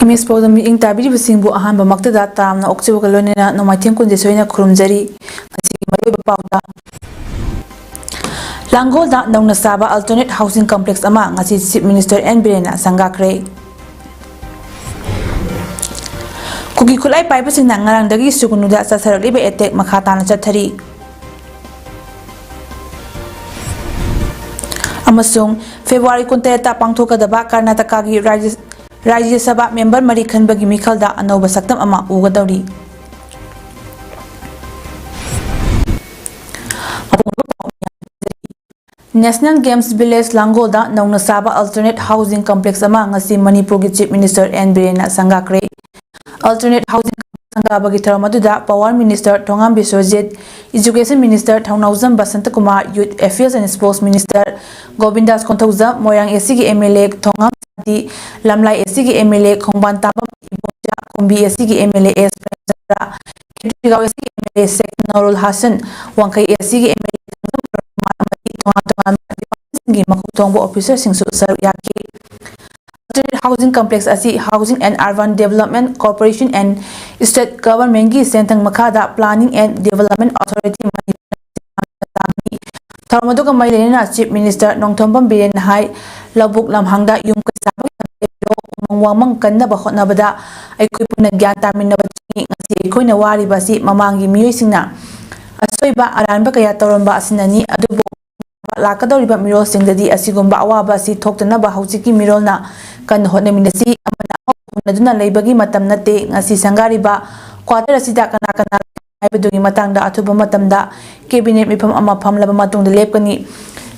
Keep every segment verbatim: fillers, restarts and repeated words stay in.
ꯏꯃꯤꯁ ꯄꯥꯎꯗꯝ ꯃꯤꯠꯌꯦꯡ ꯇꯥꯕꯤꯔꯤꯕꯁꯤꯡꯕꯨ ꯑꯍꯥꯟꯕꯃꯛꯇꯗ ꯇꯔꯥꯝꯅ ꯑꯣꯛꯆꯕꯒ ꯂꯣꯏꯅꯅ ꯅꯣꯡꯃꯥꯏꯊꯦꯝ ꯀꯨꯟꯖꯦ ꯁꯣꯏꯅ ꯈꯨꯔꯨꯝꯖꯔꯤ꯫ ꯉꯁꯤꯒꯤ ꯃꯔꯨꯑꯣꯏꯕ ꯄꯥꯎꯗ, ꯂꯥꯡꯒꯣꯜꯗ ꯅꯧꯅ ꯁꯥꯕ alternate housing complex ꯑꯃ ꯉꯁꯤ Chief Minister ꯑꯦꯟ ꯕꯤꯔꯦꯟꯅ ꯁꯪꯒꯥꯈ꯭ꯔꯦ꯫ ꯀꯨꯀꯤ ꯈꯨꯠꯂꯥꯏ ꯄꯥꯏꯕꯁꯤꯡꯅ ꯉꯔꯥꯡꯗꯒꯤ ꯁꯨꯒꯨꯅꯨꯗ ꯆꯠꯊꯔꯛꯂꯤꯕ attack ꯃꯈꯥ ꯇꯥꯅ ꯆꯠꯊꯔꯤ꯫ ꯑꯃꯁꯨꯡ ꯐꯦꯕ꯭ꯔꯨꯋꯥꯔꯤ ꯀꯨꯟꯇꯔꯦꯠꯇ ꯄꯥꯡꯊꯣꯛꯀꯗꯕ ꯀꯔꯅꯥꯇꯀꯥꯒꯤ ꯔꯥꯖ꯭ꯌ, ꯔꯥꯖ꯭ꯌ ꯁꯚꯥ ꯃꯦꯝꯕꯔ ꯃꯔꯤ ꯈꯟꯕꯒꯤ ꯃꯤꯈꯜꯗ ꯑꯅꯧꯕ ꯁꯛꯇꯝ ꯑꯃ ꯎꯒꯗꯧꯔꯤ꯫ National Games Village ꯂꯥꯡꯒꯣꯜꯗ ꯅꯧꯅ ꯁꯥꯕ alternate housing complex ꯑꯃ ꯉꯁꯤ ꯃꯅꯤꯄꯨꯔꯒꯤ Chief Minister ꯑꯦꯟ ꯕꯤꯔꯦꯟꯅ ꯁꯪꯒꯥꯈ꯭ꯔꯦ꯫ Alternate housing complex ꯁꯪꯒꯥꯕꯒꯤ ꯊꯧꯔꯝ ꯑꯗꯨꯗ Power Minister Thongam Biswajit, Education Minister Thounaojam ꯕꯁꯟꯇꯀꯨꯃꯥꯔ, Youth Affairs and Sports Minister ꯒꯣꯕꯤꯟꯗꯥꯁ Konthoujam, ꯃꯣꯏꯔꯥꯡ ꯑꯦꯁ ꯁꯤꯒꯤ ꯑꯦꯝ ꯑꯦꯜ ꯑꯦ ꯊꯣꯉꯥꯝ ꯁꯥꯟꯇꯤ, ꯂꯝꯂꯥꯏ ꯑꯦꯁ ꯁꯤꯒꯤ ꯑꯦꯝ ꯑꯦꯜ ꯑꯦ ꯈꯣꯡꯕꯥꯟ ꯇꯥꯕꯝ ꯏꯕꯣꯝꯆꯥ, ꯀꯨꯝꯕꯤ ꯑꯦꯁ ꯁꯤꯒꯤ M L A S Premchandra, ꯈꯦꯇ꯭ꯔꯤꯒꯥꯎ ꯑꯦꯁ ꯁꯤꯒꯤ ꯑꯦꯝ ꯑꯦꯜ ꯑꯦ ꯁꯦꯛ ꯅꯧꯔꯨꯜ ꯍꯥꯁꯟ, ꯋꯥꯡꯈꯩ ꯑꯦꯁ ꯁꯤꯒꯤ M L A Kangjam Premkumar ꯑꯃꯗꯤ ꯇꯣꯉꯥꯟ ꯇꯣꯉꯥꯟꯕ department ꯁꯤꯡꯒꯤ ꯃꯀꯣꯛ ꯊꯣꯡꯕ officer ꯁꯤꯡꯁꯨ ꯁꯔꯨꯛ ꯌꯥꯈꯤ꯫ Alternate housing complex ꯑꯁꯤ Housing and Urban Development Corporation and State Government ꯀꯤ ꯁꯦꯟꯊꯪ ꯃꯈꯥꯗ Planning and Development Authority ꯊꯧꯔꯝ ꯑꯗꯨꯒ ꯃꯔꯤ ꯂꯩꯅꯅ Chief Minister ꯅꯣꯡꯊꯣꯝꯕꯝ ꯕꯤꯔꯦꯟꯅ ꯍꯥꯏ, ꯂꯧꯕꯨꯛ ꯂꯝꯍꯥꯡꯗ ꯌꯨꯝ ꯀꯩ ꯁꯥꯕꯒꯤ ꯂꯝꯕꯤꯗꯣ ꯎꯃꯪ ꯋꯥꯃꯪ ꯀꯟꯅꯕ ꯍꯣꯠꯅꯕꯗ ꯑꯩꯈꯣꯏ ꯄꯨꯟꯅ ꯒ꯭ꯌꯥꯟ ꯇꯥꯃꯤꯟꯅꯕ ꯆꯪꯏ꯫ ꯉꯁꯤ ꯑꯩꯈꯣꯏꯅ ꯋꯥꯔꯤꯕ ꯑꯁꯤ ꯃꯃꯥꯡꯒꯤ ꯃꯤꯑꯣꯏꯁꯤꯡꯅ ꯑꯁꯣꯏꯕ ꯑꯔꯥꯟꯕ ꯀꯌꯥ ꯇꯧꯔꯝꯕ ꯑꯁꯤꯅꯅꯤ꯫ ꯑꯗꯨꯕꯨ ꯂꯥꯛꯀꯗꯧꯔꯤꯕ ꯃꯤꯔꯣꯜꯁꯤꯡꯗꯗꯤ ꯑꯁꯤꯒꯨꯝꯕ ꯑꯋꯥꯕ ꯑꯁꯤ ꯊꯣꯛꯇꯅꯕ ꯍꯧꯖꯤꯛꯀꯤ ꯃꯤꯔꯣꯜꯅ ꯀꯟꯅ ꯍꯣꯠꯅꯃꯤꯟꯅꯁꯤ꯫ ꯑꯃꯅ ꯑꯃꯕꯨ ꯍꯨꯟꯅꯗꯨꯅ ꯂꯩꯕꯒꯤ ꯃꯇꯝ ꯅꯠꯇꯦ꯫ ꯉꯁꯤ ꯁꯪꯒꯥꯔꯤꯕ quarter ꯑꯁꯤꯗ ꯀꯅꯥ ꯀꯅꯥ ꯍꯥꯏꯕꯗꯨꯒꯤ ꯃꯇꯥꯡꯗ ꯑꯊꯨꯕ ꯃꯇꯝꯗ cabinet ꯃꯤꯐꯝ ꯑꯃ ꯐꯝꯂꯕ ꯃꯇꯨꯡꯗ ꯂꯦꯞꯀꯅꯤ꯫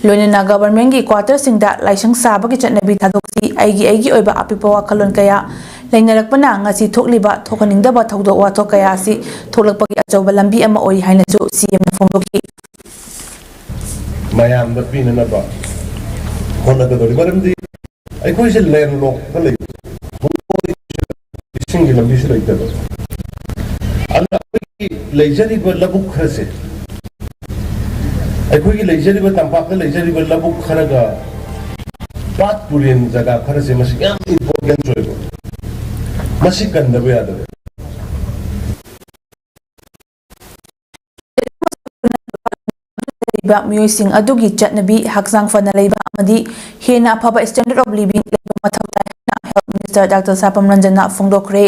ꯂꯣꯏꯅꯅ government ꯀꯤ quarter ꯁꯤꯡꯗ ꯂꯥꯏꯁꯪ ꯁꯥꯕꯒꯤ ꯆꯠꯅꯕꯤ ꯊꯥꯗꯣꯛꯁꯤ꯫ ꯑꯩꯒꯤ ꯑꯩꯒꯤ ꯑꯣꯏꯕ ꯑꯄꯤꯛꯄ ꯋꯥꯈꯜꯂꯣꯟ ꯀꯌꯥ ꯂꯩꯅꯔꯛꯄꯅ ꯉꯁꯤ ꯊꯣꯛꯂꯤꯕ ꯊꯣꯛꯍꯟꯅꯤꯡꯗꯕ ꯊꯧꯗꯣꯛ ꯋꯥꯊꯣꯛ ꯀꯌꯥ ꯑꯁꯤ ꯊꯣꯛꯂꯛꯄꯒꯤ ꯑꯆꯧꯕ ꯂꯝꯕꯤ ꯑꯃ ꯑꯣꯏ ꯍꯥꯏꯅꯁꯨ ꯁꯤ ꯑꯦꯝꯅ ꯐꯣꯡꯗꯣꯛꯈꯤ꯫ ꯃꯌꯥꯝꯗ ꯄꯤꯅꯅꯕ ꯍꯣꯠꯅꯒꯗꯧꯔꯤ꯫ ꯃꯔꯝꯗꯤ ꯑꯩꯈꯣꯏꯁꯦ landlocked ꯇ ꯂꯩꯕ, ꯏꯁꯤꯡꯒꯤ ꯂꯝꯕꯤꯁꯨ ꯂꯩꯇꯕ, ꯑꯗꯨꯅ ꯑꯩꯈꯣꯏꯒꯤ ꯂꯩꯖꯔꯤꯕ ꯂꯧꯕꯨꯛ ꯈꯔꯁꯦ, ꯑꯩꯈꯣꯏꯒꯤ ꯂꯩꯖꯔꯤꯕ ꯇꯝꯄꯥꯛꯇ ꯂꯩꯖꯔꯤꯕ ꯂꯧꯕꯨꯛ ꯈꯔꯒ ꯄꯥꯠ ꯇꯨꯔꯦꯟ ꯖꯒꯥ ꯈꯔꯁꯦ ꯃꯁꯤ ꯌꯥꯝ important ꯑꯣꯏꯕ꯫ ꯑꯁꯤ ꯀꯟꯗꯕ ꯌꯥꯗꯕ꯫ ꯂꯩꯕ ꯃꯤꯑꯣꯏꯁꯤꯡ ꯑꯗꯨꯒꯤ ꯆꯠꯅꯕꯤ, ꯍꯛꯆꯥꯡ ꯐꯅ ꯂꯩꯕ ꯑꯃꯗꯤ ꯍꯦꯟꯅ ꯑꯐꯕ standard of living ꯂꯩꯕ ꯃꯊꯧ ꯇꯥꯏ ꯍꯥꯏꯅ Health Minister Doctor ꯁꯥꯄꯝ ꯔꯟꯖꯟꯅ ꯐꯣꯡꯗꯣꯛꯈ꯭ꯔꯦ꯫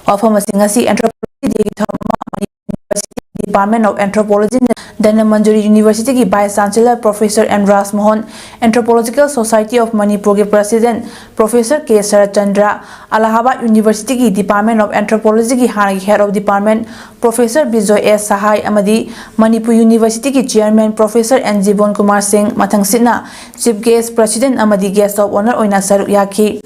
ꯋꯥꯐꯝ ꯑꯁꯤ ꯉꯁꯤ Anthropology Dayꯒꯤ ꯊꯧꯔꯝ ꯑꯃ University Department of Anthropology, Dhanamanjuri Universityꯒꯤ Vice Chancellor Professor N Rajmohan, Anthropological Society of Manipurꯒꯤ President Professor K Saratchandra, Allahabad Universityꯒꯤ Department of Anthropologyꯒꯤ ꯍꯥꯟꯅꯒꯤ Head of Department Professor Bijoy S Sahay ꯑꯃꯗꯤ ꯃꯅꯤꯄꯨꯔ Universityꯒꯤ Chairman Professor N Jibon Kumar Singh, ꯃꯊꯪꯁꯤꯠꯅ Chief Guest, President ꯑꯃꯗꯤ Guest of Honour ꯑꯣꯏꯅ ꯁꯔꯨꯛ ꯌꯥꯈꯤ꯫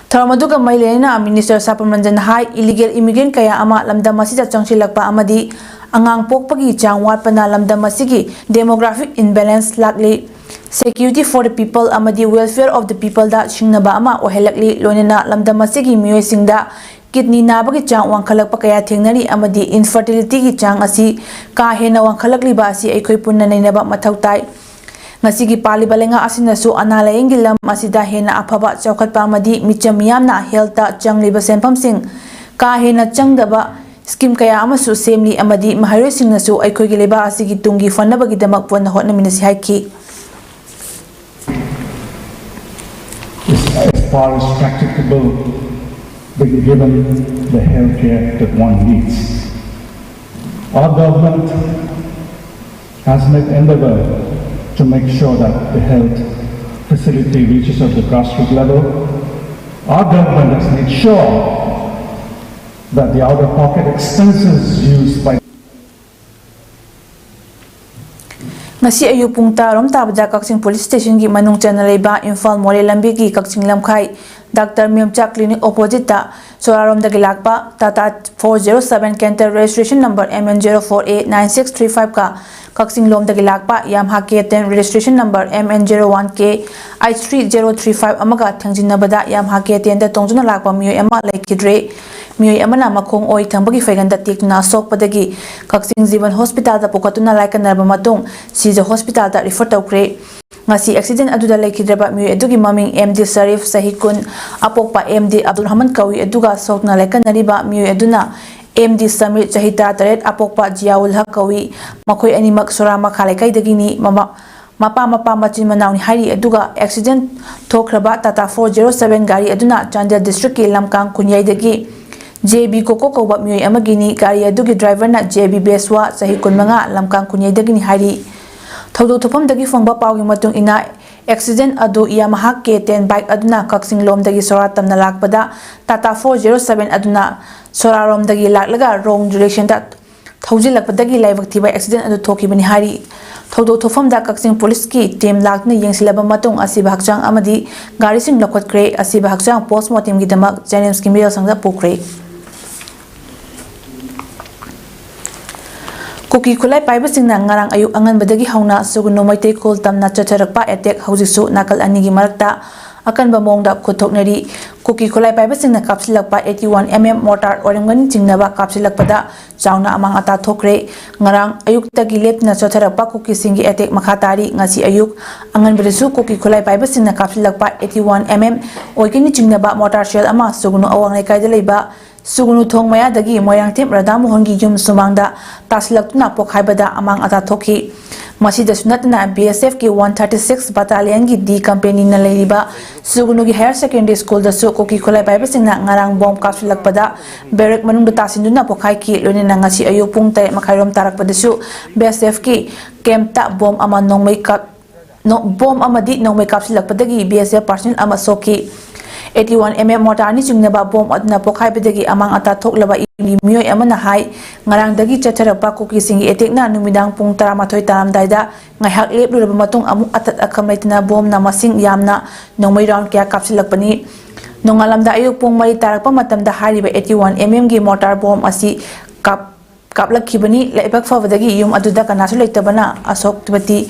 ꯊꯧꯔꯝ ꯑꯗꯨꯒ ꯃꯔꯤ ꯂꯩꯅꯅ Minister ꯁꯥꯄꯝ ꯔꯟꯖꯟ ꯍꯥꯏ, illegal immigrant ꯀꯌꯥ ꯑꯃ ꯂꯝꯗꯝ ꯑꯁꯤꯗ ꯆꯪꯁꯤꯜꯂꯛꯄ ꯑꯃꯗꯤ ꯑꯉꯥꯡ ꯄꯣꯛꯄꯒꯤ ꯆꯥꯡ ꯋꯥꯠꯄꯅ ꯂꯝꯗꯝ ꯑꯁꯤꯒꯤ demographic imbalance ꯂꯥꯛꯂꯤ꯫ Security for the people ꯑꯃꯗꯤ welfare of the peopleꯗ ꯁꯤꯡꯅꯕ ꯑꯃ ꯑꯣꯏꯍꯜꯂꯛꯂꯤ꯫ ꯂꯣꯏꯅꯅ ꯂꯝꯗꯝ ꯑꯁꯤꯒꯤ ꯃꯤꯑꯣꯏꯁꯤꯡꯗ kidney ꯅꯥꯕꯒꯤ ꯆꯥꯡ ꯋꯥꯡꯈꯠꯂꯛꯄ ꯀꯌꯥ ꯊꯦꯡꯅꯔꯤ ꯑꯃꯗꯤ infertilityꯒꯤ ꯆꯥꯡ ꯑꯁꯤ ꯀꯥ ꯍꯦꯟꯅ ꯋꯥꯡꯈꯠꯂꯛꯂꯤꯕ ꯑꯁꯤ ꯑꯩꯈꯣꯏ ꯄꯨꯟꯅ ꯅꯩꯅꯕ ꯃꯊꯧ ꯇꯥꯏ꯫ ꯉꯁꯤꯒꯤ ꯄꯥꯜꯂꯤꯕ ꯂꯩꯉꯥꯛ ꯑꯁꯤꯅꯁꯨ ꯑꯅꯥ ꯂꯥꯌꯦꯡꯒꯤ ꯂꯝ ꯑꯁꯤꯗ ꯍꯦꯟꯅ ꯑꯐꯕ ꯆꯥꯎꯈꯠꯄ ꯑꯃꯗꯤ ꯃꯤꯆꯝ ꯃꯤꯌꯥꯝꯅ healthꯇ ꯆꯪꯂꯤꯕ ꯁꯦꯟꯐꯝꯁꯤꯡ ꯀꯥ ꯍꯦꯟꯅ ꯆꯪꯗꯕ scheme ꯀꯌꯥ ꯑꯃꯁꯨ ꯁꯦꯝꯂꯤ ꯑꯃꯗꯤ ꯃꯍꯩꯔꯣꯏꯁꯤꯡꯅꯁꯨ ꯑꯩꯈꯣꯏꯒꯤ ꯂꯩꯕꯥꯛ ꯑꯁꯤꯒꯤ ꯇꯨꯡꯒꯤ ꯐꯅꯕꯒꯤꯗꯃꯛ ꯄꯨꯟꯅ ꯍꯣꯠꯅꯃꯤꯟꯅꯁꯤ ꯍꯥꯏꯈꯤ꯫ As far as practicable, be given the health care that one needs. Our government has made endeavor to make sure that the health facility reaches at the grassroots level. Our government has made sure that the out-of-pocket expenses used by ꯉꯁꯤ ꯑꯌꯨꯛ ꯄꯨꯡ ꯇꯔꯥꯔꯣꯝ ꯇꯥꯕꯗ ꯀꯛꯆꯤꯡ Police Stationꯒꯤ ꯃꯅꯨꯡ ꯆꯟꯅ ꯂꯩꯕ ꯏꯝꯐꯥꯜ ꯃꯣꯔꯦ ꯂꯝꯕꯤꯒꯤ ꯀꯛꯆꯤꯡ ꯂꯝꯈꯥꯏ doctor ꯃꯦꯝꯆꯥ clinic oppositeꯇ ꯁꯣꯔꯥꯔꯣꯝꯗꯒꯤ ꯂꯥꯛꯄ Tata four zero seven Canter registration number M N zero four A nine six three fiveꯀ ꯀꯛꯆꯤꯡ ꯂꯣꯝꯗꯒꯤ ꯂꯥꯛꯄ Yamaha K ten registration number M N zero one K eight three zero three five ꯑꯃꯒ ꯊꯦꯡꯖꯤꯟꯅꯕꯗ Yamaha K tenꯗ ꯇꯣꯡꯗꯨꯅ ꯂꯥꯛꯄ ꯃꯤꯑꯣꯏ ꯑꯃ ꯂꯩꯈꯤꯗ꯭ꯔꯦ꯫ ꯃꯤꯑꯣꯏ ꯑꯃꯅ ꯃꯈꯣꯡ ꯑꯣꯏ ꯊꯪꯕꯒꯤ ꯐꯩꯒꯟꯗ ꯇꯦꯛꯇꯨꯅ ꯁꯣꯛꯄꯗꯒꯤ ꯀꯛꯆꯤꯡ ꯖꯤꯕꯟ Hospitalꯗ ꯄꯨꯈꯠꯇꯨꯅ ꯂꯥꯏꯀꯠꯅꯔꯕ ꯃꯇꯨꯡ ꯁꯤꯖ Hospitalꯗ refer ꯇꯧꯈ꯭ꯔꯦ꯫ ꯉꯁꯤ ꯑꯦꯛꯁꯤꯗꯦꯟ ꯑꯗꯨꯗ ꯂꯩꯈꯤꯗ꯭ꯔꯕ ꯃꯤꯑꯣꯏ ꯑꯗꯨꯒꯤ ꯃꯃꯤꯡ ꯑꯦꯝ ꯗꯤ ꯁꯔꯤꯐ, ꯆꯍꯤ ꯀꯨꯟ, ꯑꯄꯣꯛꯄ ꯑꯦꯝ ꯗꯤ ꯑꯕꯗꯨꯜ ꯔꯍꯃꯟ ꯀꯧꯏ꯫ ꯑꯗꯨꯒ ꯁꯣꯛꯅ ꯂꯥꯏꯀꯠꯅꯔꯤꯕ ꯃꯤꯑꯣꯏ ꯑꯗꯨꯅ ꯑꯦꯝ ꯗꯤ ꯁꯃꯤꯔ, ꯆꯍꯤ ꯇꯔꯥꯇꯔꯦꯠ, ꯑꯄꯣꯛꯄ ꯖꯤꯌꯥꯎꯜ ꯍꯛ ꯀꯧꯏ꯫ ꯃꯈꯣꯏ ꯑꯅꯤꯃꯛ ꯁꯣꯔꯥ ꯃꯈꯥ ꯂꯩꯀꯥꯏꯗꯒꯤꯅꯤ꯫ ꯃꯃꯥ, ꯃꯄꯥ ꯃꯄꯥ ꯃꯆꯤꯟ ꯃꯅꯥꯎꯅꯤ ꯍꯥꯏꯔꯤ꯫ ꯑꯗꯨꯒ ꯑꯦꯛꯁꯤꯗꯦꯟ ꯊꯣꯛꯈ꯭ꯔꯕ ꯇꯥꯇꯥ ꯐꯣꯔ ꯖꯦꯔꯣ ꯁꯕꯦꯟ ꯒꯥꯔꯤ ꯑꯗꯨꯅ ꯆꯥꯟꯗꯦꯜ ꯗꯤꯁꯇ꯭ꯔꯤꯛꯀꯤ ꯂꯝꯀꯥꯡ ꯈꯨꯟꯌꯥꯏꯗꯒꯤ ꯖꯦ ꯕꯤ ꯀꯣꯀꯣ ꯀꯧꯕ ꯃꯤꯑꯣꯏ ꯑꯃꯒꯤꯅꯤ꯫ ꯒꯥꯔꯤ ꯑꯗꯨꯒꯤ ꯗ꯭ꯔꯥꯏꯚꯔꯅ ꯖꯦ ꯕꯤ ꯕꯦꯁꯋꯥ, ꯆꯍꯤ ꯀꯨꯟꯃꯉꯥ, ꯂꯝꯀꯥꯡ ꯈꯨꯟꯌꯥꯏꯗꯒꯤꯅꯤ ꯍꯥꯏꯔꯤ꯫ ꯊꯧꯗꯣꯛ ꯊꯣꯛꯐꯝꯗꯒꯤ ꯐꯪꯕ ꯄꯥꯎꯒꯤ ꯃꯇꯨꯡ ꯏꯟꯅ, ꯑꯦꯛꯁꯤꯗꯦꯟ ꯑꯗꯨ ꯌꯥꯃꯥꯍꯥ ꯀꯦ ꯇꯦꯟ ꯕꯥꯏꯛ ꯑꯗꯨꯅ ꯀꯛꯆꯤꯡ ꯂꯣꯝꯗꯒꯤ ꯁꯣꯔꯥ ꯇꯝꯅ ꯂꯥꯛꯄꯗ ꯇꯥꯇꯥ ꯐꯣꯔ ꯖꯦꯔꯣ ꯁꯕꯦꯟ ꯑꯗꯨꯅ ꯁꯣꯔꯥꯔꯣꯝꯗꯒꯤ ꯂꯥꯛꯂꯒ ꯔꯣꯡ ꯗꯤꯔꯦꯛꯁꯟꯗ ꯊꯧꯖꯤꯜꯂꯛꯄꯗꯒꯤ ꯂꯥꯏꯕꯛ ꯊꯤꯕ ꯑꯦꯛꯁꯤꯗꯦꯟ ꯑꯗꯨ ꯊꯣꯛꯈꯤꯕꯅꯤ ꯍꯥꯏꯔꯤ꯫ ꯊꯧꯗꯣꯛ ꯊꯣꯛꯐꯝꯗ ꯀꯛꯆꯤꯡ ꯄꯨꯂꯤꯁꯀꯤ ꯇꯤꯝ ꯂꯥꯛꯇꯨꯅ ꯌꯦꯡꯁꯤꯜꯂꯕ ꯃꯇꯨꯡ ꯑꯁꯤꯕ ꯍꯛꯆꯥꯡ ꯑꯃꯗꯤ ꯒꯥꯔꯤꯁꯤꯡ ꯂꯧꯈꯠꯈ꯭ꯔꯦ꯫ ꯑꯁꯤꯕ ꯍꯛꯆꯥꯡ ꯄꯣꯁꯃꯣꯔꯇꯦꯝꯒꯤꯗꯃꯛ ꯖꯦꯅꯤꯝꯁꯀꯤ ꯃꯤꯔꯦꯜ ꯁꯪꯗ ꯄꯨꯈ꯭ꯔꯦ꯫ ꯀꯨꯀꯤ ꯈꯨꯠꯂꯥꯏ ꯄꯥꯏꯕꯁꯤꯡꯅ ꯉꯔꯥꯡ ꯑꯌꯨꯛ ꯑꯉꯟꯕꯗꯒꯤ ꯍꯧꯅ ꯁꯨꯒꯨꯅꯨ ꯃꯩꯇꯩ ꯈꯨꯜ ꯇꯝꯅ ꯆꯠꯊꯔꯛꯄ ꯑꯦꯇꯦꯛ ꯍꯧꯖꯤꯛꯁꯨ ꯅꯥꯀꯜ ꯑꯅꯤꯒꯤ ꯃꯔꯛꯇ ꯑꯀꯟꯕ ꯃꯑꯣꯡꯗ ꯈꯨꯠꯊꯣꯛꯅꯔꯤ꯫ ꯀꯨꯀꯤ ꯈꯨꯠꯂꯥꯏ ꯄꯥꯏꯕꯁꯤꯡꯅ ꯀꯥꯞꯁꯤꯜꯂꯛꯄ ꯑꯩꯠꯇꯤ ꯋꯥꯟ ꯑꯦꯝ ꯑꯦꯝ ꯃꯣꯔꯇꯥꯔ ꯑꯣꯏꯔꯝꯒꯅꯤ ꯆꯤꯡꯅꯕ ꯀꯥꯞꯁꯤꯜꯂꯛꯄꯗ ꯆꯥꯎꯅ ꯑꯃꯥꯡ ꯑꯇꯥ ꯊꯣꯛꯈ꯭ꯔꯦ꯫ ꯉꯔꯥꯡ ꯑꯌꯨꯛꯇꯒꯤ ꯂꯦꯞꯇꯅ ꯆꯠꯊꯔꯛꯄ ꯀꯨꯀꯤꯁꯤꯡꯒꯤ ꯑꯦꯇꯦꯛ ꯃꯈꯥ ꯇꯥꯔꯤ꯫ ꯉꯁꯤ ꯑꯌꯨꯛ ꯑꯉꯟꯕꯗꯁꯨ ꯀꯨꯀꯤ ꯈꯨꯠꯂꯥꯏ ꯄꯥꯏꯕꯁꯤꯡꯅ ꯀꯥꯞꯁꯤꯜꯂꯛꯄ ꯑꯩꯠꯇꯤ ꯋꯥꯟ ꯑꯦꯝ ꯑꯦꯝ ꯑꯣꯏꯒꯅꯤ ꯆꯤꯡꯅꯕ ꯃꯣꯔꯇꯥꯔ ꯁꯦꯜ ꯑꯃ ꯁꯨꯒꯨꯅꯨ ꯑꯋꯥꯡ ꯂꯩꯀꯥꯏꯗ ꯂꯩꯕ ꯁꯨꯒꯨꯅꯨ ꯊꯣꯡ ꯃꯌꯥꯗꯒꯤ ꯃꯣꯏꯔꯥꯡꯊꯦꯝ ꯔꯙꯥꯃꯣꯍꯟꯒꯤ ꯌꯨꯝ ꯁꯨꯃꯥꯡꯗ ꯇꯥꯁꯤꯜꯂꯛꯇꯨꯅ ꯄꯣꯛꯈꯥꯏꯕꯗ ꯑꯃꯥꯡ ꯑꯇꯥ ꯊꯣꯛꯈꯤ꯫ ꯃꯁꯤꯗꯁꯨ ꯅꯠꯇꯅ, ꯕꯤ ꯑꯦꯁ ꯑꯦꯐꯀꯤ ꯋꯥꯟ ꯊꯥꯔꯇꯤ ꯁꯤꯛꯁ ꯕꯇꯥꯂꯤꯌꯟꯒꯤ ꯗꯤ ꯀꯝꯄꯦꯅꯤꯅ ꯂꯩꯔꯤꯕ ꯁꯨꯒꯨꯅꯨꯒꯤ ꯍꯥꯌꯔ ꯁꯦꯀꯦꯟꯗꯔꯤ ꯁ꯭ꯀꯨꯜꯗꯁꯨ ꯀꯨꯀꯤ ꯈꯨꯠꯂꯥꯏ ꯄꯥꯏꯕꯁꯤꯡꯅ ꯉꯔꯥꯡ ꯕꯣꯝ ꯀꯥꯞꯁꯤꯜꯂꯛꯄꯗ ꯕꯦꯔꯦꯛ ꯃꯅꯨꯡꯗ ꯇꯥꯁꯤꯟꯗꯨꯅ ꯄꯣꯛꯈꯥꯏꯈꯤ꯫ ꯂꯣꯏꯅꯅ ꯉꯁꯤ ꯑꯌꯨꯛ ꯄꯨꯡ ꯇꯔꯦꯠ ꯃꯈꯥꯏꯔꯣꯝ ꯇꯥꯔꯛꯄꯗꯁꯨ ꯕꯤ ꯑꯦꯁ ꯑꯦꯐꯀꯤ ꯀꯦꯝꯞꯇ ꯕꯣꯝ ꯑꯃ ꯅꯣꯡꯃꯩ ꯀꯥꯞ-, ꯅꯣ-, ꯕꯣꯝ ꯑꯃꯗꯤ ꯅꯣꯡꯃꯩ ꯀꯥꯞꯁꯤꯜꯂꯛꯄꯗꯒꯤ ꯕꯤ ꯑꯦꯁ ꯑꯦꯐ ꯄꯥꯔꯁꯅꯦꯜ ꯑꯃ ꯁꯣꯛꯈꯤ꯫ ꯑꯩꯠꯇꯤ ꯋꯥꯟ ꯑꯦꯝ ꯑꯦꯝ ꯃꯣꯔꯇꯥꯔ ꯑꯅꯤ ꯆꯤꯡꯅꯕ ꯕꯣꯝ ꯑꯗꯨꯅ ꯄꯣꯛꯈꯥꯏꯕꯗꯒꯤ ꯑꯃꯥꯡ ꯑꯇꯥ ꯊꯣꯛꯂꯕ ꯏꯃꯨꯡꯒꯤ ꯃꯤꯑꯣꯏ ꯑꯃꯅ ꯍꯥꯏ, ꯉꯔꯥꯡꯗꯒꯤ ꯆꯠꯊꯔꯛꯄ ꯀꯨꯀꯤꯁꯤꯡꯒꯤ ꯑꯦꯇꯦꯛꯅ ꯅꯨꯃꯤꯗꯥꯡ ꯄꯨꯡ ꯇꯔꯥꯃꯥꯊꯣꯏ ꯇꯥꯔꯝꯗꯥꯏꯗ ꯉꯥꯏꯍꯥꯛ ꯂꯦꯞꯂꯨꯔꯕ ꯃꯇꯨꯡ ꯑꯃꯨꯛ ꯑꯇꯠ ꯑꯈꯝ ꯂꯩꯇꯅ ꯕꯣꯝꯅ ꯃꯁꯤꯡ ꯌꯥꯝꯅ ꯅꯣꯡꯃꯩ ꯔꯥꯎꯟ ꯀꯌꯥ ꯀꯥꯞꯁꯤꯜꯂꯛꯄꯅꯤ꯫ ꯅꯣꯡꯉꯥꯜꯂꯝꯗꯥꯏ ꯑꯌꯨꯛ ꯄꯨꯡ ꯃꯔꯤ ꯇꯥꯔꯛꯄ ꯃꯇꯝꯗ ꯍꯥꯏꯔꯤꯕ ꯑꯩꯠꯇꯤ ꯋꯥꯟ ꯑꯦꯝ ꯑꯦꯝꯒꯤ ꯃꯣꯔꯇꯥꯔ ꯕꯣꯝ ꯑꯁꯤ ꯀꯥꯞ-, ꯀꯥꯞꯂꯛꯈꯤꯕꯅꯤ꯫ ꯂꯥꯏꯕꯛ ꯐꯕꯗꯒꯤ ꯌꯨꯝ ꯑꯗꯨꯗ ꯀꯅꯥꯁꯨ ꯂꯩꯇꯕꯅ ꯑꯁꯣꯛꯄꯗꯤ,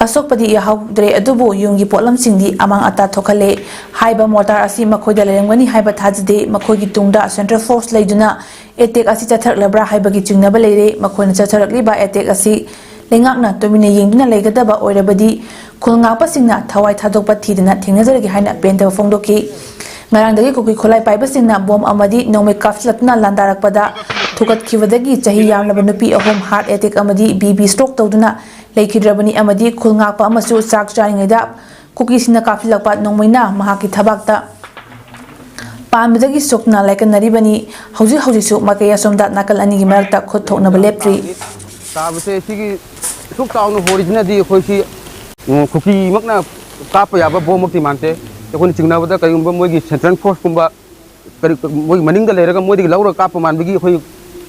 ꯑꯁꯣꯛꯄꯗꯤ ꯌꯥꯍꯧꯗ꯭ꯔꯦ, ꯑꯗꯨꯕꯨ ꯌꯨꯝꯒꯤ ꯄꯣꯠꯂꯝꯁꯤꯡꯗꯤ ꯑꯃꯥꯡ ꯑꯇꯥ ꯊꯣꯛꯍꯜꯂꯦ꯫ ꯍꯥꯏꯕ ꯃꯣꯔꯇꯥꯔ ꯑꯁꯤ ꯃꯈꯣꯏꯗ ꯂꯩꯔꯝꯒꯅꯤ ꯍꯥꯏꯕ ꯊꯥꯖꯗꯦ꯫ ꯃꯈꯣꯏꯒꯤ ꯇꯨꯡꯗ ꯁꯦꯟꯇ꯭ꯔꯦꯜ ꯐꯣꯔꯁ ꯂꯩꯗꯨꯅ ꯑꯦꯇꯦꯛ ꯑꯁꯤ ꯆꯠꯊꯔꯛꯂꯕ꯭ꯔꯥ ꯍꯥꯏꯕꯒꯤ ꯆꯤꯡꯅꯕ ꯂꯩꯔꯦ꯫ ꯃꯈꯣꯏꯅ ꯆꯠꯊꯔꯛꯂꯤꯕ ꯑꯦꯇꯦꯛ ꯑꯁꯤ ꯂꯩꯉꯥꯛꯅ ꯇꯨꯃꯤꯟꯅ ꯌꯦꯡꯗꯨꯅ ꯂꯩꯒꯗꯕ ꯑꯣꯏꯔꯕꯗꯤ ꯈꯨꯜ ꯉꯥꯛꯄꯁꯤꯡꯅ ꯊꯋꯥꯏ ꯊꯥꯗꯣꯛꯄ ꯊꯤꯗꯅ ꯊꯦꯡꯅꯖꯔꯒꯦ ꯍꯥꯏꯅ ꯄꯦꯟꯗꯕ ꯐꯣꯡꯗꯣꯛꯈꯤ꯫ ꯉꯔꯥꯡꯗꯒꯤ ꯀꯨꯀꯤ ꯈꯨꯠꯂꯥꯏ ꯄꯥꯏꯕꯁꯤꯡꯅ ꯕꯣꯝ ꯑꯃꯗꯤ ꯅꯣꯡꯃꯩ ꯀꯥꯞꯁꯤꯜꯂꯛꯇꯨꯅ ꯂꯥꯟꯗꯥꯔꯛꯄꯗ ꯊꯨꯒꯠꯈꯤꯕꯗꯒꯤ ꯆꯍꯤ ꯌꯥꯝꯂꯕ ꯅꯨꯄꯤ ꯑꯍꯨꯝ heart attack ꯑꯃꯗꯤ BP stroke ꯇꯧꯗꯨꯅ ꯂꯩꯈꯤꯗ꯭ꯔꯕꯅꯤ ꯑꯃꯗꯤ ꯈꯨꯜ ꯉꯥꯛꯄ ꯑꯃꯁꯨ ꯆꯥꯛ ꯆꯥꯔꯤꯉꯩꯗ ꯀꯨꯀꯤꯁꯤꯡꯅ ꯀꯥꯞꯁꯤꯜꯂꯛꯄ ꯅꯣꯡꯃꯩꯅ ꯃꯍꯥꯛꯀꯤ ꯊꯕꯥꯛꯇ ꯄꯥꯟꯕꯗꯒꯤ ꯁꯣꯛꯇꯨꯅ ꯂꯥꯏꯀꯠꯅꯔꯤꯕꯅꯤ꯫ ꯍꯧꯖꯤꯛ ꯍꯧꯖꯤꯛꯁꯨ ꯃꯥꯏꯀꯩ ꯑꯁꯣꯝꯗ ꯅꯥꯀꯜ ꯑꯅꯤꯒꯤ ꯃꯔꯛꯇ ꯈꯨꯠ ꯊꯣꯛꯅꯕ ꯂꯦꯞꯇ꯭ꯔꯤ꯫ ꯇꯥꯕꯁꯦ ꯁꯤꯒꯤ ꯑꯁꯨꯛ ꯆꯥꯎꯅ ꯍꯣꯔꯤꯁꯤꯅꯗꯤ ꯑꯩꯈꯣꯏ ꯁꯤ, ꯎꯝ, ꯀꯨꯀꯤꯃꯛꯅ ꯀꯥꯞꯄ ꯌꯥꯕ ꯕꯣꯝꯃꯛꯇꯤ ꯃꯥꯟꯗꯦ꯫ ꯑꯩꯈꯣꯏꯅ ꯆꯤꯡꯅꯕꯗ ꯀꯔꯤꯒꯨꯝꯕ ꯃꯣꯏꯒꯤ central force ꯀꯨꯝꯕ ꯀꯔꯤ, ꯃꯣꯏꯒꯤ ꯃꯅꯤꯡꯗ ꯂꯩꯔꯒ ꯃꯣꯏꯗꯒꯤ ꯂꯧꯔꯒ ꯀꯥꯞꯄ ꯃꯥꯟꯕꯒꯤ ꯑꯩꯈꯣꯏ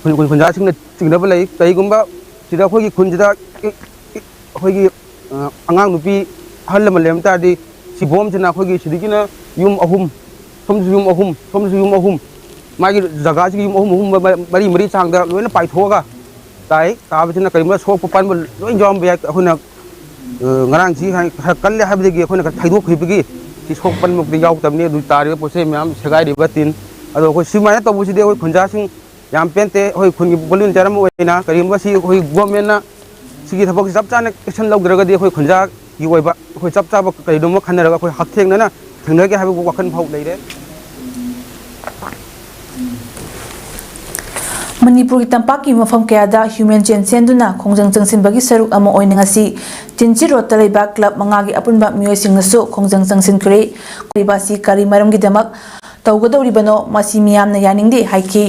ꯈꯨꯟ, ꯈꯨꯟ, ꯈꯨꯟꯖꯥꯁꯤꯡꯅ ꯆꯤꯡꯅꯕ ꯂꯩ꯫ ꯀꯔꯤꯒꯨꯝꯕ ꯁꯤꯗ ꯑꯩꯈꯣꯏꯒꯤ ꯈꯨꯟꯁꯤꯗ ꯑꯩꯈꯣꯏꯒꯤ, ꯑ, ꯑꯉꯥꯡ ꯅꯨꯄꯤ ꯑꯍꯜ ꯂꯃꯟ ꯂꯩꯔꯝ ꯇꯥꯔꯗꯤ ꯁꯤ ꯕꯣꯝꯁꯤꯅ ꯑꯩꯈꯣꯏꯒꯤ ꯁꯤꯗꯒꯤꯅ ꯌꯨꯝ ꯑꯍꯨꯝ, ꯁꯣꯝꯗꯁꯨ ꯌꯨꯝ ꯑꯍꯨꯝ, ꯁꯣꯝꯗꯁꯨ ꯌꯨꯝ ꯑꯍꯨꯝ, ꯃꯥꯒꯤ ꯖꯒꯥꯁꯤꯒꯤ ꯌꯨꯝ ꯑꯍꯨꯝ ꯑꯍꯨꯝ ꯃ-, ꯃꯔꯤ ꯃꯔꯤ ꯆꯥꯡꯗ ꯂꯣꯏꯅ ꯄꯥꯏꯊꯣꯛꯑꯒ ꯇꯥꯏ꯫ ꯇꯥꯕꯁꯤꯅ ꯀꯔꯤꯒꯨꯝꯕ ꯁꯣꯛꯄ ꯄꯟꯕ ꯂꯣꯏ ꯌꯥꯎꯔꯝꯕ ꯌꯥꯏ꯫ ꯑꯩꯈꯣꯏꯅ, ꯑ, ꯉꯔꯥꯡꯁꯤ ꯈꯔ ꯀꯜꯂꯦ ꯍꯥꯏꯕꯗꯒꯤ ꯑꯩꯈꯣꯏꯅ ꯈꯔ ꯊꯩꯗꯣꯛꯈꯤꯕꯒꯤ ꯁꯤ ꯁꯣꯛꯄ ꯄꯟꯕ ꯌꯥꯎꯗꯕꯅꯤ꯫ ꯑꯗꯨ ꯇꯥꯔꯤꯕ ꯄꯣꯠ ꯆꯩ ꯃꯌꯥꯝ ꯁꯦꯒꯥꯏꯔꯤꯕ ꯇꯤꯟ, ꯑꯗꯣ ꯑꯩꯈꯣꯏ ꯁꯨꯃꯥꯏꯅ ꯇꯧꯕꯁꯤꯗꯤ ꯑꯩꯈꯣꯏ ꯈꯨꯟꯖꯥꯁꯤꯡ ꯌꯥꯝ ꯄꯦꯟꯇꯦ꯫ ꯑꯩꯈꯣꯏ ꯈꯨꯟꯒꯤ volunteer ꯑꯃ ꯑꯣꯏꯅ ꯀꯔꯤꯒꯨꯝꯕ ꯁꯤ ꯑꯩꯈꯣꯏ government ꯅ ꯁꯤꯒꯤ ꯊꯕꯛꯁꯤ ꯆꯞ ꯆꯥꯅ action ꯂꯧꯗ꯭ꯔꯒꯗꯤ ꯑꯩꯈꯣꯏ ꯈꯨꯟꯖꯥꯒꯤ ꯑꯣꯏꯕ ꯑꯩꯈꯣꯏ ꯆꯞ ꯆꯥꯕ ꯀꯔꯤꯅꯣꯃ ꯈꯟꯅꯔꯒ ꯑꯩꯈꯣꯏ ꯍꯛꯊꯦꯡꯅꯅ ꯊꯦꯡꯅꯒꯦ ꯍꯥꯏꯕ ꯋꯥꯈꯜ ꯐꯥꯎ ꯂꯩꯔꯦ꯫ ꯃꯅꯤꯄꯨꯔꯒꯤ ꯇꯝꯄꯥꯛꯀꯤ ꯃꯐꯝ ꯀꯌꯥꯗ human chain ꯁꯦꯝꯗꯨꯅ ꯈꯣꯡꯖꯪ ꯆꯪꯁꯤꯟꯕꯒꯤ ꯁꯔꯨꯛ ꯑꯃ ꯑꯣꯏꯅ ꯉꯁꯤ ꯆꯤꯟꯆꯤ ꯔꯣꯗꯇ ꯂꯩꯕ club ꯃꯉꯥꯒꯤ ꯑꯄꯨꯟꯕ ꯃꯤꯑꯣꯏꯁꯤꯡꯅꯁꯨ ꯈꯣꯡꯖꯪ ꯆꯪꯁꯤꯟꯈ꯭ꯔꯦ꯫ ꯍꯥꯏꯔꯤꯕ ꯑꯁꯤ ꯀꯔꯤ ꯃꯔꯝꯒꯤꯗꯃꯛ ꯇꯧꯒꯗꯧꯔꯤꯕꯅꯣ, ꯃꯁꯤ ꯃꯤꯌꯥꯝꯅ ꯌꯥꯅꯤꯡꯗꯦ ꯍꯥꯏꯈꯤ꯫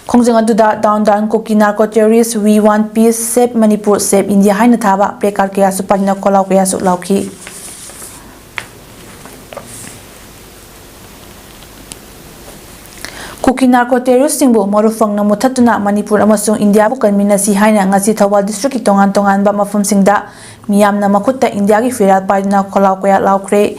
ꯈꯣꯡꯖꯪ ꯑꯗꯨꯗ Down Down Kuki Narco Terrorist, We Want Peace, Save Manipur, Save India ꯍꯥꯏꯅ ꯊꯥꯕ placard ꯀꯌꯥꯁꯨ ꯄꯥꯏꯗꯨꯅ ꯈꯣꯜꯂꯥꯎ ꯀꯌꯥꯁꯨ ꯂꯥꯎꯈꯤ꯫ ꯀꯨꯀꯤ narco terrorist ꯁꯤꯡꯕꯨ ꯃꯔꯨ ꯐꯪꯅ ꯃꯨꯊꯠꯇꯨꯅ ꯃꯅꯤꯄꯨꯔ ꯑꯃꯁꯨꯡ ꯏꯟꯗꯤꯌꯥꯕꯨ ꯀꯟꯃꯤꯟꯅꯁꯤ ꯍꯥꯏꯅ ꯉꯁꯤ ꯊꯧꯕꯥꯜ district ꯀꯤ ꯇꯣꯉꯥꯟ ꯇꯣꯉꯥꯟꯕ ꯃꯐꯝꯁꯤꯡꯗ ꯃꯤꯌꯥꯝꯅ ꯃꯈꯨꯠꯇ ꯏꯟꯗꯤꯌꯥꯒꯤ ꯐꯤꯔꯥꯜ ꯄꯥꯏꯗꯨꯅ ꯈꯣꯜꯂꯥꯎ ꯀꯌꯥ ꯂꯥꯎꯈ꯭ꯔꯦ꯫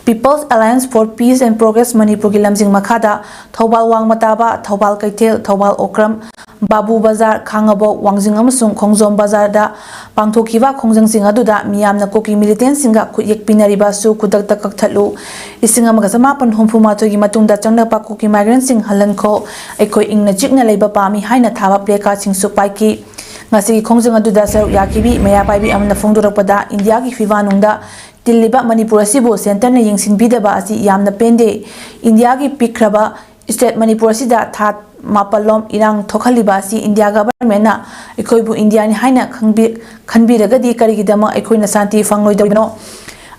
People's Alliance for Peace and Progress ꯃꯅꯤꯄꯨꯔꯒꯤ ꯂꯝꯖꯤꯡ ꯃꯈꯥꯗ ꯊꯧꯕꯥꯜ ꯋꯥꯡꯃ ꯇꯥꯕ, ꯊꯧꯕꯥꯜ ꯀꯩꯊꯦꯜ, ꯊꯧꯕꯥꯜ ꯑꯣꯀ꯭ꯔꯝ, ꯕꯥꯕꯨ ꯕꯖꯥꯔ, ꯈꯥꯉꯕꯣꯛ, ꯋꯥꯡꯖꯤꯡ ꯑꯃꯁꯨꯡ ꯈꯣꯡꯖꯣꯝ ꯕꯖꯥꯔꯗ ꯄꯥꯡꯊꯣꯛꯈꯤꯕ ꯈꯣꯡꯖꯪꯁꯤꯡ ꯑꯗꯨꯗ ꯃꯤꯌꯥꯝꯅ ꯀꯨꯀꯤ militant ꯁꯤꯡꯒ ꯈꯨꯠꯌꯦꯛ ꯄꯤꯅꯔꯤꯕ ꯑꯁꯨ ꯈꯨꯗꯛꯇ ꯀꯛꯊꯠꯂꯨ, ꯂꯤꯁꯤꯡ ꯑꯃꯒ ꯆꯃꯥꯄꯟ ꯍꯨꯝꯐꯨ ꯃꯥꯊꯣꯏꯒꯤ ꯃꯇꯨꯡꯗ ꯆꯪꯂꯛꯄ ꯀꯨꯀꯤ migrant ꯁꯤꯡ ꯍꯜꯍꯟꯈꯣ, ꯑꯩꯈꯣꯏ ꯏꯪꯅ ꯆꯤꯛꯅ ꯂꯩꯕ ꯄꯥꯝꯃꯤ ꯍꯥꯏꯅ ꯊꯥꯕ placard ꯁꯤꯡꯁꯨ ꯄꯥꯏꯈꯤ꯫ ꯉꯁꯤꯒꯤ ꯈꯣꯡꯖꯪ ꯑꯗꯨꯗ ꯁꯔꯨꯛ ꯌꯥꯈꯤꯕꯤ ꯃꯩꯔꯥ ꯄꯥꯏꯕꯤ ꯑꯃꯅ ꯐꯣꯡꯗꯣꯔꯛꯄꯗ, ꯏꯟꯗꯤꯌꯥꯒꯤ ꯐꯤꯕꯥꯅꯨꯡꯗ ꯇꯤꯜꯂꯤꯕ ꯃꯅꯤꯄꯨꯔ ꯑꯁꯤꯕꯨ ꯁꯦꯟꯇꯔꯅ ꯌꯦꯡꯁꯤꯟꯕꯤꯗꯕ ꯑꯁꯤ ꯌꯥꯝꯅ ꯄꯦꯟꯗꯦ꯫ ꯏꯟꯗꯤꯌꯥꯒꯤ ꯄꯤꯛꯈ꯭ꯔꯕ ꯁ꯭ꯇꯦꯠ ꯃꯅꯤꯄꯨꯔ ꯑꯁꯤꯗ ꯊꯥ ꯃꯥꯄꯜꯂꯣꯝ ꯏꯔꯥꯡ ꯊꯣꯛꯍꯜꯂꯤꯕ ꯑꯁꯤ ꯏꯟꯗꯤꯌꯥ ꯒꯚꯔꯟꯃꯦꯟꯠꯅ ꯑꯩꯈꯣꯏꯕꯨ ꯏꯟꯗꯤꯌꯥꯅꯤ ꯍꯥꯏꯅ ꯈꯪꯕꯤ-, ꯈꯟꯕꯤꯔꯒꯗꯤ ꯀꯔꯤꯒꯤꯗꯃꯛ ꯑꯩꯈꯣꯏꯅ ꯁꯥꯟꯇꯤ ꯐꯪꯂꯣꯏꯗꯧꯔꯤꯕꯅꯣ?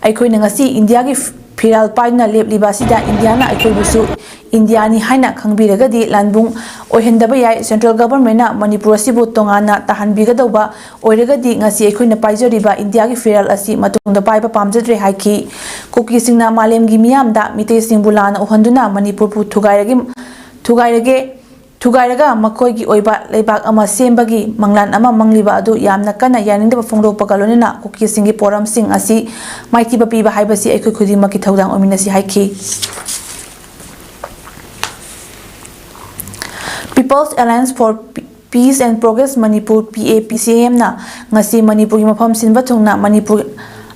ꯑꯩꯈꯣꯏꯅ ꯉꯁꯤ ꯏꯟꯗꯤꯌꯥꯒꯤ ꯐꯤꯔꯥꯜ ꯄꯥꯏꯗꯨꯅ ꯂꯦꯞꯂꯤꯕ ꯑꯁꯤꯗ ꯏꯟꯗꯤꯌꯥꯅ ꯑꯩꯈꯣꯏꯕꯨꯁꯨ ꯏꯟꯗꯤꯌꯥꯅꯤ ꯍꯥꯏꯅ ꯈꯪꯕꯤꯔꯒꯗꯤ ꯂꯥꯟꯕꯨꯡ ꯑꯣꯏꯍꯟꯗꯕ ꯌꯥꯏ꯫ ꯁꯦꯟꯇ꯭ꯔꯦꯜ ꯒꯚꯔꯟꯃꯦꯟꯠꯅ ꯃꯅꯤꯄꯨꯔ ꯑꯁꯤꯕꯨ ꯇꯣꯉꯥꯟꯅ ꯇꯥꯍꯟꯕꯤꯒꯗꯧꯕ ꯑꯣꯏꯔꯒꯗꯤ ꯉꯁꯤ ꯑꯩꯈꯣꯏꯅ ꯄꯥꯏꯖꯔꯤꯕ ꯏꯟꯗꯤꯌꯥꯒꯤ ꯐꯤꯔꯥꯜ ꯑꯁꯤ ꯃꯇꯨꯡꯗ ꯄꯥꯏꯕ ꯄꯥꯝꯖꯗ꯭ꯔꯦ ꯍꯥꯏꯈꯤ꯫ ꯀꯨꯀꯤꯁꯤꯡꯅ ꯃꯥꯂꯦꯝꯒꯤ ꯃꯤꯌꯥꯝꯗ ꯃꯤꯇꯩꯁꯤꯡꯕꯨ ꯂꯥꯟꯅ ꯎꯍꯟꯗꯨꯅ ꯃꯅꯤꯄꯨꯔꯕꯨ ꯊꯨꯒꯥꯏꯔꯒꯦ, ꯊꯨꯒꯥꯏꯔꯒꯦ, ꯊꯨꯒꯥꯏꯔꯒ ꯃꯈꯣꯏꯒꯤ ꯑꯣꯏꯕ ꯂꯩꯕꯥꯛ ꯑꯃ ꯁꯦꯝꯕꯒꯤ ꯃꯪꯂꯥꯟ ꯑꯃ ꯃꯪꯂꯤꯕ ꯑꯗꯨ ꯌꯥꯝꯅ ꯀꯟꯅ ꯌꯥꯅꯤꯡꯗꯕ ꯐꯣꯡꯗꯣꯛꯄꯒ ꯂꯣꯏꯅꯅ ꯀꯨꯀꯤꯁꯤꯡꯒꯤ ꯄꯣꯔꯝꯁꯤꯡ ꯑꯁꯤ ꯃꯥꯏꯊꯤꯕ ꯄꯤꯕ ꯍꯥꯏꯕꯁꯤ ꯑꯩꯈꯣꯏ ꯈꯨꯗꯤꯡꯃꯛꯀꯤ ꯊꯧꯗꯥꯡ ꯑꯣꯏꯃꯤꯟꯅꯁꯤ ꯍꯥꯏꯈꯤ꯫ People's Alliance for Peace and Progress Manipur, P A P C M ꯅ ꯉꯁꯤ ꯃꯅꯤꯄꯨꯔꯒꯤ ꯃꯐꯝ ꯁꯤꯟꯕ ꯊꯨꯡꯅ ꯃꯅꯤꯄꯨꯔ,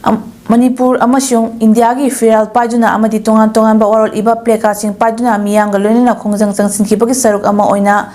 ꯑꯝ, ꯃꯅꯤꯄꯨꯔ ꯑꯃꯁꯨꯡ ꯏꯟꯗꯤꯌꯥꯒꯤ ꯐꯤꯔꯥꯜ ꯄꯥꯏꯗꯨꯅ ꯑꯃꯗꯤ ꯇꯣꯉꯥꯟ ꯇꯣꯉꯥꯟꯕ ꯋꯥꯔꯣꯜ ꯏꯕ placard ꯁꯤꯡ ꯄꯥꯏꯗꯨꯅ ꯃꯤꯌꯥꯝꯒ ꯂꯣꯏꯅꯅ ꯈꯣꯡꯖꯪ ꯆꯪꯁꯤꯟꯈꯤꯕꯒꯤ ꯁꯔꯨꯛ ꯑꯃ ꯑꯣꯏꯅ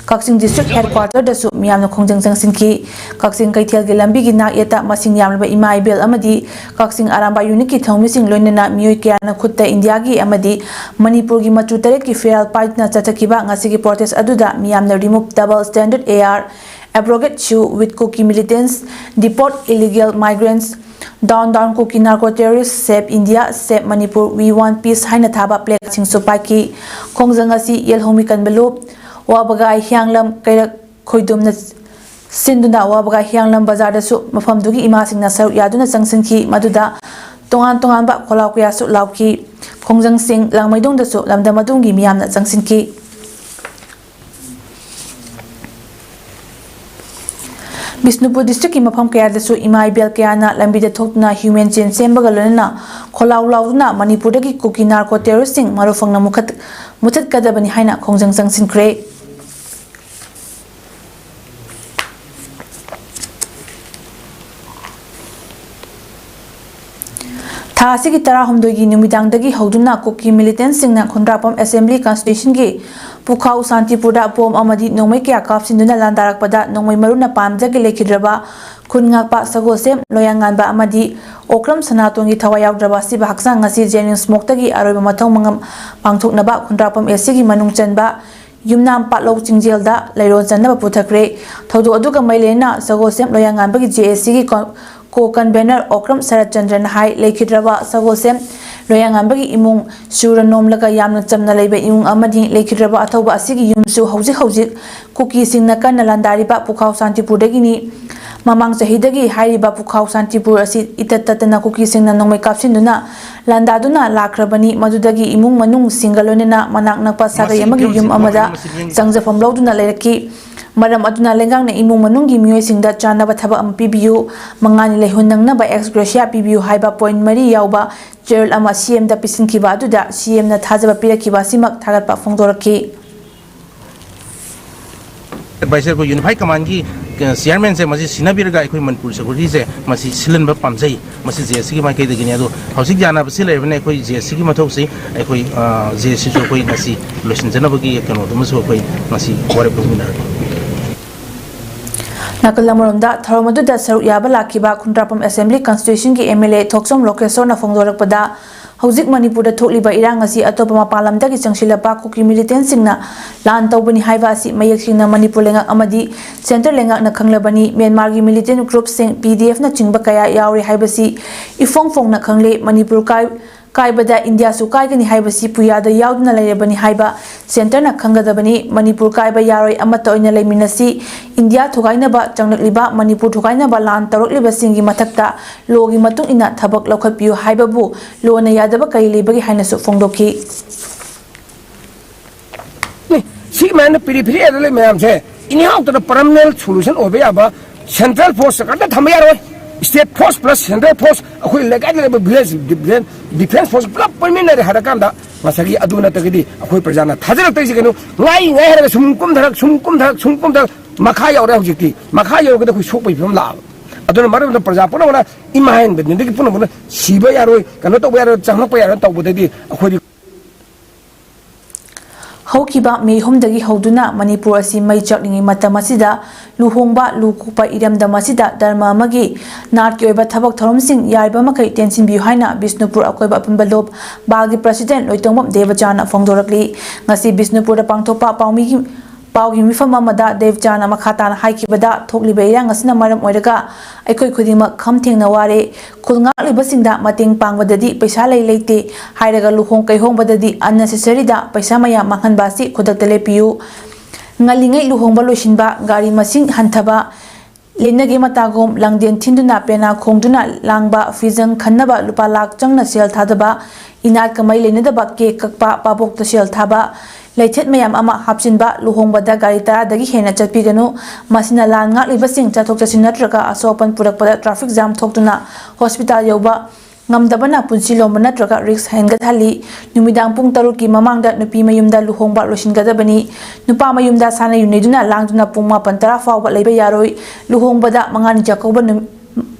ꯀꯛꯆꯤꯡ district headquarter ꯗꯁꯨ ꯃꯤꯌꯥꯝꯅ ꯈꯣꯡꯖꯪ ꯆꯪꯁꯤꯟꯈꯤ꯫ ꯀꯛꯆꯤꯡ ꯀꯩꯊꯦꯜꯒꯤ ꯂꯝꯕꯤꯒꯤ ꯅꯥꯛ ꯌꯦꯠꯇ ꯃꯁꯤꯡ ꯌꯥꯝꯂꯕ ꯏꯃꯥ ꯏꯕꯦꯜ ꯑꯃꯗꯤ ꯀꯛꯆꯤꯡ ꯑꯔꯥꯝꯕꯥꯏ unit ꯀꯤ ꯊꯧꯃꯤꯁꯤꯡ ꯂꯣꯏꯅꯅ ꯃꯤꯑꯣꯏ ꯀꯌꯥꯅ ꯈꯨꯠꯇ ꯏꯟꯗꯤꯌꯥꯒꯤ ꯑꯃꯗꯤ ꯃꯅꯤꯄꯨꯔꯒꯤ ꯃꯆꯨ ꯇꯔꯦꯠꯀꯤ ꯐꯤꯔꯥꯜ ꯄꯥꯏꯗꯨꯅ ꯆꯠꯊꯈꯤꯕ ꯉꯁꯤꯒꯤ protest ꯑꯗꯨꯗ ꯃꯤꯌꯥꯝꯅ remove double standard, A R, abrogate shoe with Kuki militants, deport illegal migrants, down down Kuki narco terrorists, save India, save Manipur, we want peace ꯍꯥꯏꯅ ꯊꯥꯕ placard ꯁꯤꯡꯁꯨ ꯄꯥꯏꯈꯤ꯫ ꯈꯣꯡꯖꯪ ꯑꯁꯤ ꯌꯦꯜꯍꯧꯃꯤ ꯀꯟꯕ ꯂꯨꯞ, ꯋꯥꯕꯒꯥꯏ, ꯍꯤꯌꯥꯡꯂꯝ, ꯀꯩꯔꯛ, ꯈꯣꯏꯗꯨꯝꯅ ꯁꯤꯟꯗꯨꯅ ꯋꯥꯕꯒꯥꯏ ꯍꯤꯌꯥꯡꯂꯝ ꯕꯖꯥꯔꯗꯁꯨ ꯃꯐꯝꯗꯨꯒꯤ ꯏꯃꯥꯁꯤꯡꯅ ꯁꯔꯨꯛ ꯌꯥꯗꯨꯅ ꯆꯪꯁꯤꯟꯈꯤ꯫ ꯃꯗꯨꯗ ꯇꯣꯉꯥꯟ ꯇꯣꯉꯥꯟꯕ ꯈꯣꯜꯂꯥꯎ ꯀꯌꯥꯁꯨ ꯂꯥꯎꯈꯤ꯫ ꯈꯣꯡꯖꯪꯁꯤꯡ ꯂꯥꯡꯃꯩꯗꯣꯡꯗꯁꯨ ꯂꯝꯗꯝ ꯑꯗꯨꯝꯒꯤ ꯃꯤꯌꯥꯝꯅ ꯆꯪꯁꯤꯟꯈꯤ꯫ ꯕꯤꯁꯅꯨꯄꯨꯔ district ꯀꯤ ꯃꯐꯝ ꯀꯌꯥꯗꯁꯨ ꯏꯃꯥ ꯏꯕꯦꯜ ꯀꯌꯥꯅ ꯂꯝꯕꯤꯗ ꯊꯣꯛꯇꯨꯅ human chain ꯁꯦꯝꯕꯒ ꯂꯣꯏꯅꯅ ꯈꯣꯜꯂꯥꯎ ꯂꯥꯎꯗꯨꯅ ꯃꯅꯤꯄꯨꯔꯗꯒꯤ ꯀꯨꯀꯤ narco terrorist ꯁꯤꯡ ꯃꯔꯨ ꯐꯪꯅ ꯃꯨꯈꯠ-, ꯃꯨꯊꯠꯀꯗꯕꯅꯤ ꯍꯥꯏꯅ ꯈꯣꯡꯖꯪ ꯆꯪꯁꯤꯟꯈ꯭ꯔꯦ꯫ ꯊꯥ ꯑꯁꯤꯒꯤ ꯇꯔꯥꯍꯨꯝꯗꯣꯏꯒꯤ ꯅꯨꯃꯤꯗꯥꯡꯗꯒꯤ ꯍꯧꯗꯨꯅ ꯀꯨꯀꯤ ꯃꯤꯂꯤꯇꯦꯟꯁꯤꯡꯅ ꯈꯨꯟꯗ꯭ꯔꯥꯛꯄꯝ ꯑꯦꯁꯦꯝꯕ꯭ꯂꯤ ꯀꯟꯁꯇꯤꯇ꯭ꯌꯨꯁꯟꯒꯤ ꯄꯨꯈꯥꯎ ꯁꯥꯟꯇꯤꯄꯨꯔꯗ ꯕꯣꯝ ꯑꯃꯗꯤ ꯅꯣꯡꯃꯩ ꯀꯌꯥ ꯀꯥꯞꯁꯤꯟꯗꯨꯅ ꯂꯥꯟꯗꯥꯔꯛꯄꯗ ꯅꯣꯡꯃꯩ ꯃꯔꯨꯅ ꯄꯥꯟꯕꯗꯒꯤ ꯂꯩꯈꯤꯗ꯭ꯔꯕ ꯈꯨꯟ ꯉꯥꯛꯄ ꯁꯒꯣꯜꯁꯦꯝ ꯂꯣꯌꯥꯉꯥꯟꯕ ꯑꯃꯗꯤ ꯑꯣꯀ꯭ꯔꯝ ꯁꯅꯥꯇꯣꯟꯒꯤ ꯊꯋꯥꯏ ꯌꯥꯎꯗ꯭ꯔꯕ ꯑꯁꯤꯕ ꯍꯛꯆꯥꯡ ꯉꯁꯤ ꯖꯦꯅꯤꯝꯁ ꯃꯣꯛꯇꯒꯤ ꯑꯔꯣꯏꯕ ꯃꯊꯧ ꯃꯉꯝ ꯄꯥꯡꯊꯣꯛꯅꯕ ꯈꯨꯟꯗ꯭ꯔꯥꯛꯄꯝ ꯑꯦꯁꯤꯒꯤ ꯃꯅꯨꯡ ꯆꯟꯕ ꯌꯨꯝꯅꯥꯝ ꯄꯥꯠꯂꯧ ꯆꯤꯡꯖꯦꯜꯗ ꯂꯩꯔꯣꯜ ꯆꯟꯅꯕ ꯄꯨꯊꯈ꯭ꯔꯦ꯫ ꯊꯧꯗꯣꯛ ꯑꯗꯨꯒ ꯃꯩ ꯂꯩꯅꯅ ꯁꯒꯣꯜꯁꯦꯝ ꯂꯣꯌꯥꯉꯥꯟꯕꯒꯤ ꯖꯦ ꯑꯦ ꯁꯤꯒꯤ ꯀꯣ-, ꯀꯣ ꯀꯟꯚꯦꯅꯔ ꯑꯣꯀ꯭ꯔꯝ ꯁꯔꯠ ꯆꯟꯗ꯭ꯔꯅ ꯍꯥꯏ, ꯂꯩꯈꯤꯗ꯭ꯔꯕ ꯁꯒꯣꯜꯁꯦꯝ ꯂꯣꯌꯥꯉꯥꯟꯕꯒꯤ ꯏꯃꯨꯡ ꯆꯨꯔ ꯅꯣꯝꯂꯒ ꯌꯥꯝꯅ ꯆꯝꯅ ꯂꯩꯕ ꯏꯃꯨꯡ ꯑꯃꯅꯤ꯫ ꯂꯩꯈꯤꯗ꯭ꯔꯕ ꯑꯊꯧꯕ ꯑꯁꯤꯒꯤ ꯌꯨꯝꯁꯨ ꯍꯧꯖꯤꯛ ꯍꯧꯖꯤꯛ ꯀꯨꯀꯤꯁꯤꯡꯅ ꯀꯟꯅ ꯂꯥꯟꯗꯥꯔꯤꯕ ꯄꯨꯈꯥꯎ ꯁꯥꯟꯇꯤꯄꯨꯔꯗꯒꯤꯅꯤ꯫ ꯃꯃꯥꯡ ꯆꯍꯤꯗꯒꯤ ꯍꯥꯏꯔꯤꯕ ꯄꯨꯈꯥꯎ ꯁꯥꯟꯇꯤꯄꯨꯔ ꯑꯁꯤ ꯏꯇꯠ ꯇꯠꯇꯅ ꯀꯨꯀꯤꯁꯤꯡꯅ ꯅꯣꯡꯃꯩ ꯀꯥꯞꯁꯤꯟꯗꯨꯅ ꯂꯥꯟꯗꯥꯗꯨꯅ ꯂꯥꯛꯈ꯭ꯔꯕꯅꯤ꯫ ꯃꯗꯨꯗꯒꯤ ꯏꯃꯨꯡ ꯃꯅꯨꯡꯁꯤꯡꯒ ꯂꯣꯏꯅꯅ ꯃꯅꯥꯛ ꯅꯛꯄ ꯁꯥꯒꯩ ꯃꯁꯤ ꯑꯃꯒꯤ ꯌꯨꯝ ꯃꯤꯑꯣꯏꯁꯤꯡ ꯑꯃꯗ ꯃꯈꯣꯏ ꯃꯁꯤ ꯃꯤꯠꯌꯦꯡ ꯆꯪꯖꯐꯝ ꯂꯧꯗꯨꯅ ꯂꯩꯔꯛꯈꯤ꯫ ꯃꯔꯝ ꯑꯗꯨꯅ ꯂꯩꯉꯥꯛꯅ ꯏꯃꯨꯡ ꯃꯅꯨꯡꯒꯤ ꯃꯤꯑꯣꯏꯁꯤꯡꯗ ꯆꯥꯅꯕ ꯊꯕꯛ ꯑꯃ ꯄꯤꯕꯤꯌꯨ, ꯃꯉꯥꯅꯤ ꯂꯩꯍꯨꯟ ꯅꯪꯅꯕ ꯑꯦꯛꯁ ꯒ꯭ꯔꯦꯁꯤꯌꯥ ꯄꯤꯕꯤꯌꯨ ꯍꯥꯏꯕ ꯄꯣꯏꯟꯠ ꯃꯔꯤ ꯌꯥꯎꯕ ꯆꯦꯔꯣꯜ ꯑꯃ ꯁꯤ ꯑꯦꯝꯗ ꯄꯤꯁꯤꯟꯈꯤꯕ ꯑꯗꯨꯗ ꯁꯤ ꯑꯦꯝꯅ ꯊꯥꯖꯕ ꯄꯤꯔꯛꯈꯤꯕ ꯑꯁꯤꯃꯛ ꯊꯥꯒꯠꯄ ꯐꯣꯡꯗꯣꯔꯛꯈꯤ꯫ ꯑꯦꯗꯚꯥꯏꯖꯔ ꯑꯩꯈꯣꯏ ꯌꯨꯅꯤꯐꯥꯏ ꯀꯃꯥꯟꯒꯤ ꯆꯤꯌꯥꯔꯃꯦꯟꯁꯦ ꯃꯁꯤ ꯁꯤꯟꯅꯕꯤꯔꯒ ꯑꯩꯈꯣꯏ ꯃꯅꯤꯄꯨꯔ ꯁꯦꯀ꯭ꯌꯨꯔꯤꯇꯤꯁꯦ ꯃꯁꯤ ꯁꯤꯜꯍꯟꯕ ꯄꯥꯝꯖꯩ꯫ ꯃꯁꯤ ꯖꯦ ꯑꯦꯁ ꯁꯤꯒꯤ ꯃꯥꯏꯀꯩꯗꯒꯤꯅꯤ꯫ ꯑꯗꯣ ꯍꯧꯖꯤꯛ ꯌꯥꯅꯕꯁꯤ ꯂꯩꯔꯕꯅꯤꯅ ꯑꯩꯈꯣꯏ ꯖꯦ ꯑꯦꯁ ꯁꯤꯒꯤ ꯃꯊꯧꯁꯤ ꯑꯩꯈꯣꯏ, ꯑ, ꯖꯦ ꯑꯦꯁ ꯁꯤꯁꯨ ꯑꯩꯈꯣꯏ ꯉꯁꯤ ꯂꯣꯏꯁꯤꯟꯖꯅꯕꯒꯤ ꯀꯩꯅꯣꯗꯨꯃꯁꯨ ꯑꯩꯈꯣꯏ ꯉꯁꯤ ꯋꯥꯔꯦꯞ ꯂꯧꯃꯤꯟꯅꯔꯒꯦ꯫ ꯅꯥꯀꯜ ꯑꯃꯔꯣꯝꯗ ꯊꯧꯔꯝ ꯑꯗꯨꯗ ꯁꯔꯨꯛ ꯌꯥꯕ ꯂꯥꯛꯈꯤꯕ ꯈꯨꯟꯗ꯭ꯔꯥꯛꯄꯝ ꯑꯦꯁꯦꯝꯕ꯭ꯂꯤ ꯀꯟꯁꯇꯤꯇ꯭ꯌꯨꯁꯟꯒꯤ ꯑꯦꯝ ꯑꯦꯜ ꯑꯦ ꯊꯣꯛꯆꯣꯝ ꯂꯣꯀꯦꯁꯣꯔꯅ ꯐꯣꯡꯗꯣꯔꯛꯄꯗ, ꯍꯧꯖꯤꯛ ꯃꯅꯤꯄꯨꯔꯗ ꯊꯣꯛꯂꯤꯕ ꯏꯔꯥꯡ ꯑꯁꯤ ꯑꯇꯣꯞꯄ ꯃꯄꯥꯟ ꯂꯝꯗꯒꯤ ꯆꯪꯁꯤꯜꯂꯛꯄ ꯀꯨꯀꯤ ꯃꯤꯂꯤꯇꯦꯟꯁꯤꯡꯅ ꯂꯥꯟ ꯇꯧꯕꯅꯤ ꯍꯥꯏꯕ ꯑꯁꯤ ꯃꯌꯦꯛ ꯁꯦꯡꯅ ꯃꯅꯤꯄꯨꯔ ꯂꯩꯉꯥꯛ ꯑꯃꯗꯤ ꯁꯦꯟꯇꯔ ꯂꯩꯉꯥꯛꯅ ꯈꯪꯂꯕꯅꯤ꯫ ꯃ꯭ꯌꯥꯟꯃꯥꯔꯒꯤ ꯃꯤꯂꯤꯇꯦꯟ ꯒ꯭ꯔꯨꯞꯁꯤꯡ, ꯄꯤ ꯗꯤ ꯑꯦꯐꯅꯆꯤꯡꯕ ꯀꯌꯥ ꯌꯥꯎꯔꯤ ꯍꯥꯏꯕꯁꯤ ꯏꯐꯣꯡ ꯐꯣꯡꯅ ꯈꯪꯂꯦ꯫ ꯃꯅꯤꯄꯨꯔ ꯀꯥꯏ-, ꯀꯥꯏꯕꯗ ꯏꯟꯗꯤꯌꯥꯁꯨ ꯀꯥꯏꯒꯅꯤ ꯍꯥꯏꯕꯁꯤ ꯄꯨꯌꯥꯗ ꯌꯥꯎꯗꯨꯅ ꯂꯩꯔꯕꯅꯤ ꯍꯥꯏꯕ ꯁꯦꯟꯇꯔꯅ ꯈꯪꯒꯗꯕꯅꯤ꯫ ꯃꯅꯤꯄꯨꯔ ꯀꯥꯏꯕ ꯌꯥꯔꯣꯏ, ꯑꯃꯠꯇ ꯑꯣꯏꯅ ꯂꯩꯃꯤꯟꯅꯁꯤ꯫ ꯏꯟꯗꯤꯌꯥ ꯊꯨꯒꯥꯏꯅꯕ ꯆꯪꯂꯛꯂꯤꯕ, ꯃꯅꯤꯄꯨꯔ ꯊꯨꯒꯥꯏꯅꯕ ꯂꯥꯟ ꯇꯧꯔꯛꯂꯤꯕꯁꯤꯡꯒꯤ ꯃꯊꯛꯇ ꯂꯣꯒꯤ ꯃꯇꯨꯡ ꯏꯟꯅ ꯊꯕꯛ ꯂꯧꯈꯠꯄꯤꯌꯨ ꯍꯥꯏꯕꯕꯨ ꯂꯣꯅ ꯌꯥꯗꯕ ꯀꯔꯤ ꯂꯩꯕꯒꯦ ꯍꯥꯏꯅꯁꯨ ꯐꯣꯡꯗꯣꯛꯈꯤ꯫ ꯅꯤ, ꯁꯤꯒꯤ ꯃꯌꯥꯝꯅ ꯄꯤꯔꯤ ꯐꯤꯔꯤ ꯑꯗ ꯂꯩ ꯃꯌꯥꯝꯁꯦ, ꯏꯅꯤꯍꯥꯎꯇꯅ ꯄꯔꯃꯅꯦꯟ ꯁꯣꯂꯨꯁꯟ ꯑꯣꯏꯕ ꯌꯥꯕ ꯁꯦꯟꯇ꯭ꯔꯦꯜ ꯐꯣꯔꯁ ꯀꯟꯅ ꯊꯝꯕ ꯌꯥꯔꯣꯏ꯫ State force plus central force, ꯑꯩꯈꯣꯏ ꯂꯩꯀꯥꯏꯗ ꯂꯩꯕ ꯚꯤꯂꯦꯖ ꯗꯤꯐꯦꯟꯁ, ꯗꯤꯐꯦꯟꯁ ꯐꯣꯔꯁ ꯄꯨꯂꯞ ꯄꯨꯟꯃꯤꯟꯅꯔꯦ ꯍꯥꯏꯔꯀꯥꯟꯗ ꯉꯁꯥꯏꯒꯤ ꯑꯗꯨ ꯅꯠꯇ꯭ꯔꯒꯗꯤ ꯑꯩꯈꯣꯏ ꯄ꯭ꯔꯖꯥꯅ ꯊꯥꯖꯔꯛꯇ꯭ꯔꯤꯁꯤ ꯀꯩꯅꯣ? ꯉꯥꯏ ꯉꯥꯏ ꯍꯥꯏꯔꯒ ꯁꯨꯝ ꯀꯨꯝꯊꯔꯛ, ꯁꯨꯝ ꯀꯨꯝꯊꯔꯛ, ꯁꯨꯝ ꯀꯨꯝꯊꯔꯛ, ꯃꯈꯥ ꯌꯧꯔꯦ꯫ ꯍꯧꯖꯤꯛꯇꯤ ꯃꯈꯥ ꯌꯧꯔꯒꯗꯤ ꯑꯩꯈꯣꯏ ꯁꯣꯛꯄꯒꯤ ꯐꯤꯕꯝ ꯂꯥꯛꯑꯕ꯫ ꯑꯗꯨꯅ ꯃꯔꯝ ꯑꯗꯨꯅ ꯄ꯭ꯔꯖꯥ ꯄꯨꯝꯅꯃꯛꯅ ꯏꯃꯥ ꯍꯥꯏꯍꯟꯕꯗꯒꯤ ꯄꯨꯝꯅꯃꯛꯅ ꯁꯤꯕ ꯌꯥꯔꯣꯏ, ꯀꯩꯅꯣ ꯇꯧꯕ ꯌꯥꯔꯣꯏ, ꯆꯪꯂꯛꯄ ꯌꯥꯔꯣꯏ ꯇꯧꯕꯗꯩꯗꯤ ꯑꯩꯈꯣꯏꯗꯤ ꯍꯧꯈꯤꯕ ꯃꯦ ꯑꯍꯨꯝꯗꯒꯤ ꯍꯧꯗꯨꯅ ꯃꯅꯤꯄꯨꯔ ꯑꯁꯤ ꯃꯩ ꯆꯥꯛꯂꯤꯉꯩ ꯃꯇꯝ ꯑꯁꯤꯗ ꯂꯨꯍꯣꯡꯕ, ꯂꯨ ꯀꯣꯛꯄ ꯏꯔꯝꯗꯝ ꯑꯁꯤꯗ ꯙꯔꯃ ꯑꯃꯒꯤ ꯅꯥꯠꯀꯤ ꯑꯣꯏꯕ ꯊꯕꯛ ꯊꯧꯔꯝꯁꯤꯡ ꯌꯥꯔꯤꯕ ꯃꯈꯩ ꯇꯦꯟꯁꯤꯟꯕꯤꯌꯨ ꯍꯥꯏꯅ ꯕꯤꯁꯅꯨꯄꯨꯔ ꯑꯀꯣꯏꯕ ꯑꯄꯨꯟꯕ ꯂꯨꯞ ꯕꯥꯜꯒꯤ ꯄ꯭ꯔꯁꯤꯗꯦꯟ ꯂꯣꯏꯇꯣꯡꯕꯝ ꯗꯦꯕꯆꯥꯅ ꯐꯣꯡꯗꯣꯔꯛꯂꯤ꯫ ꯉꯁꯤ ꯕꯤꯁꯅꯨꯄꯨꯔꯗ ꯄꯥꯡꯊꯣꯛꯄ ꯄꯥꯎꯃꯤꯒꯤ ꯄꯥꯎꯒꯤ ꯃꯤꯐꯝ ꯑꯃꯗ ꯗꯦꯕꯆꯥꯅ ꯃꯈꯥ ꯇꯥꯅ ꯍꯥꯏꯈꯤꯕꯗ, ꯊꯣꯛꯂꯤꯕ ꯏꯔꯥꯡ ꯑꯁꯤꯅ ꯃꯔꯝ ꯑꯣꯏꯔꯒ ꯑꯩꯈꯣꯏ ꯈꯨꯗꯤꯡꯃꯛ ꯈꯝ ꯊꯦꯡꯅ ꯋꯥꯔꯦ꯫ ꯈꯨꯜ ꯉꯥꯛꯂꯤꯕꯁꯤꯡꯗ ꯃꯇꯦꯡ ꯄꯥꯡꯕꯗꯗꯤ ꯄꯩꯁꯥ ꯂꯩ ꯂꯩꯇꯦ ꯍꯥꯏꯔꯒ ꯂꯨꯍꯣꯡ ꯀꯩꯍꯣꯡꯕꯗꯗꯤ unnecessary ꯗ ꯄꯩꯁꯥ ꯃꯌꯥꯝ ꯃꯥꯡꯍꯟꯕ ꯑꯁꯤ ꯈꯨꯗꯛꯇ ꯂꯦꯞꯄꯤꯌꯨ꯫ ꯉꯜꯂꯤꯉꯩ ꯂꯨꯍꯣꯡꯕ ꯂꯣꯏꯁꯤꯟꯕ, ꯒꯥꯔꯤ ꯃꯁꯤꯡ ꯍꯟꯊꯕ, ꯂꯩꯅꯒꯦ ꯃꯇꯥꯒꯨꯝ ꯂꯥꯡꯗꯦꯟ ꯊꯤꯟꯗꯨꯅ, ꯄꯦꯅꯥ ꯈꯣꯡꯗꯨꯅ ꯂꯥꯡꯕ, ꯐꯤꯖꯪ ꯈꯟꯅꯕ ꯂꯨꯄꯥ ꯂꯥꯈ ꯆꯪꯅ ꯁꯦꯜ ꯊꯥꯗꯕ, ꯏꯅꯥꯠ ꯀꯃꯩ ꯂꯩꯅꯗꯕ ꯀꯦꯛ ꯀꯛꯄ, ꯄꯥꯕꯣꯛꯇ ꯁꯦꯜ ꯊꯥꯕ, ꯂꯩꯊꯦꯠ ꯃꯌꯥꯝ ꯑꯃ ꯍꯥꯞꯆꯤꯟꯕ, ꯂꯨꯍꯣꯡꯕꯗ ꯒꯥꯔꯤ ꯇꯔꯥꯗꯒꯤ ꯍꯦꯟꯅ ꯆꯠꯄꯤꯒꯅꯨ꯫ ꯃꯁꯤꯅ ꯂꯥꯟ ꯉꯥꯛꯂꯤꯕꯁꯤꯡ ꯆꯠꯊꯣꯛ ꯆꯠꯁꯤꯟ ꯅꯠꯇ꯭ꯔꯒ ꯑꯁꯣꯛ ꯑꯄꯟ ꯄꯨꯔꯛꯄꯗ traffic jam ꯊꯣꯛꯇꯨꯅ hospital ꯌꯧꯕ ꯉꯝꯗꯕꯅ ꯄꯨꯟꯁꯤ ꯂꯣꯝꯕ ꯅꯠꯇ꯭ꯔꯒ risk ꯍꯦꯟꯒꯠꯍꯜꯂꯤ꯫ ꯅꯨꯃꯤꯗꯥꯡ ꯄꯨꯡ ꯇꯔꯨꯛꯀꯤ ꯃꯃꯥꯡꯗ ꯅꯨꯄꯤ ꯃꯌꯨꯝꯗ ꯂꯨꯍꯣꯡꯕ ꯂꯣꯏꯁꯤꯟꯒꯗꯕꯅꯤ꯫ ꯅꯨꯄꯥ ꯃꯌꯨꯝꯗ ꯁꯥꯟꯅ ꯌꯨꯅꯩꯗꯨꯅ ꯂꯥꯡꯗꯨꯅ ꯄꯨꯡ ꯃꯥꯄꯟ ꯇꯔꯥ ꯐꯥꯎꯕ ꯂꯩꯕ ꯌꯥꯔꯣꯏ꯫ ꯂꯨꯍꯣꯡꯕꯗ ꯃꯉꯥꯅꯤ ꯆꯥꯛꯀꯧꯕ ꯅꯨꯃꯤꯠ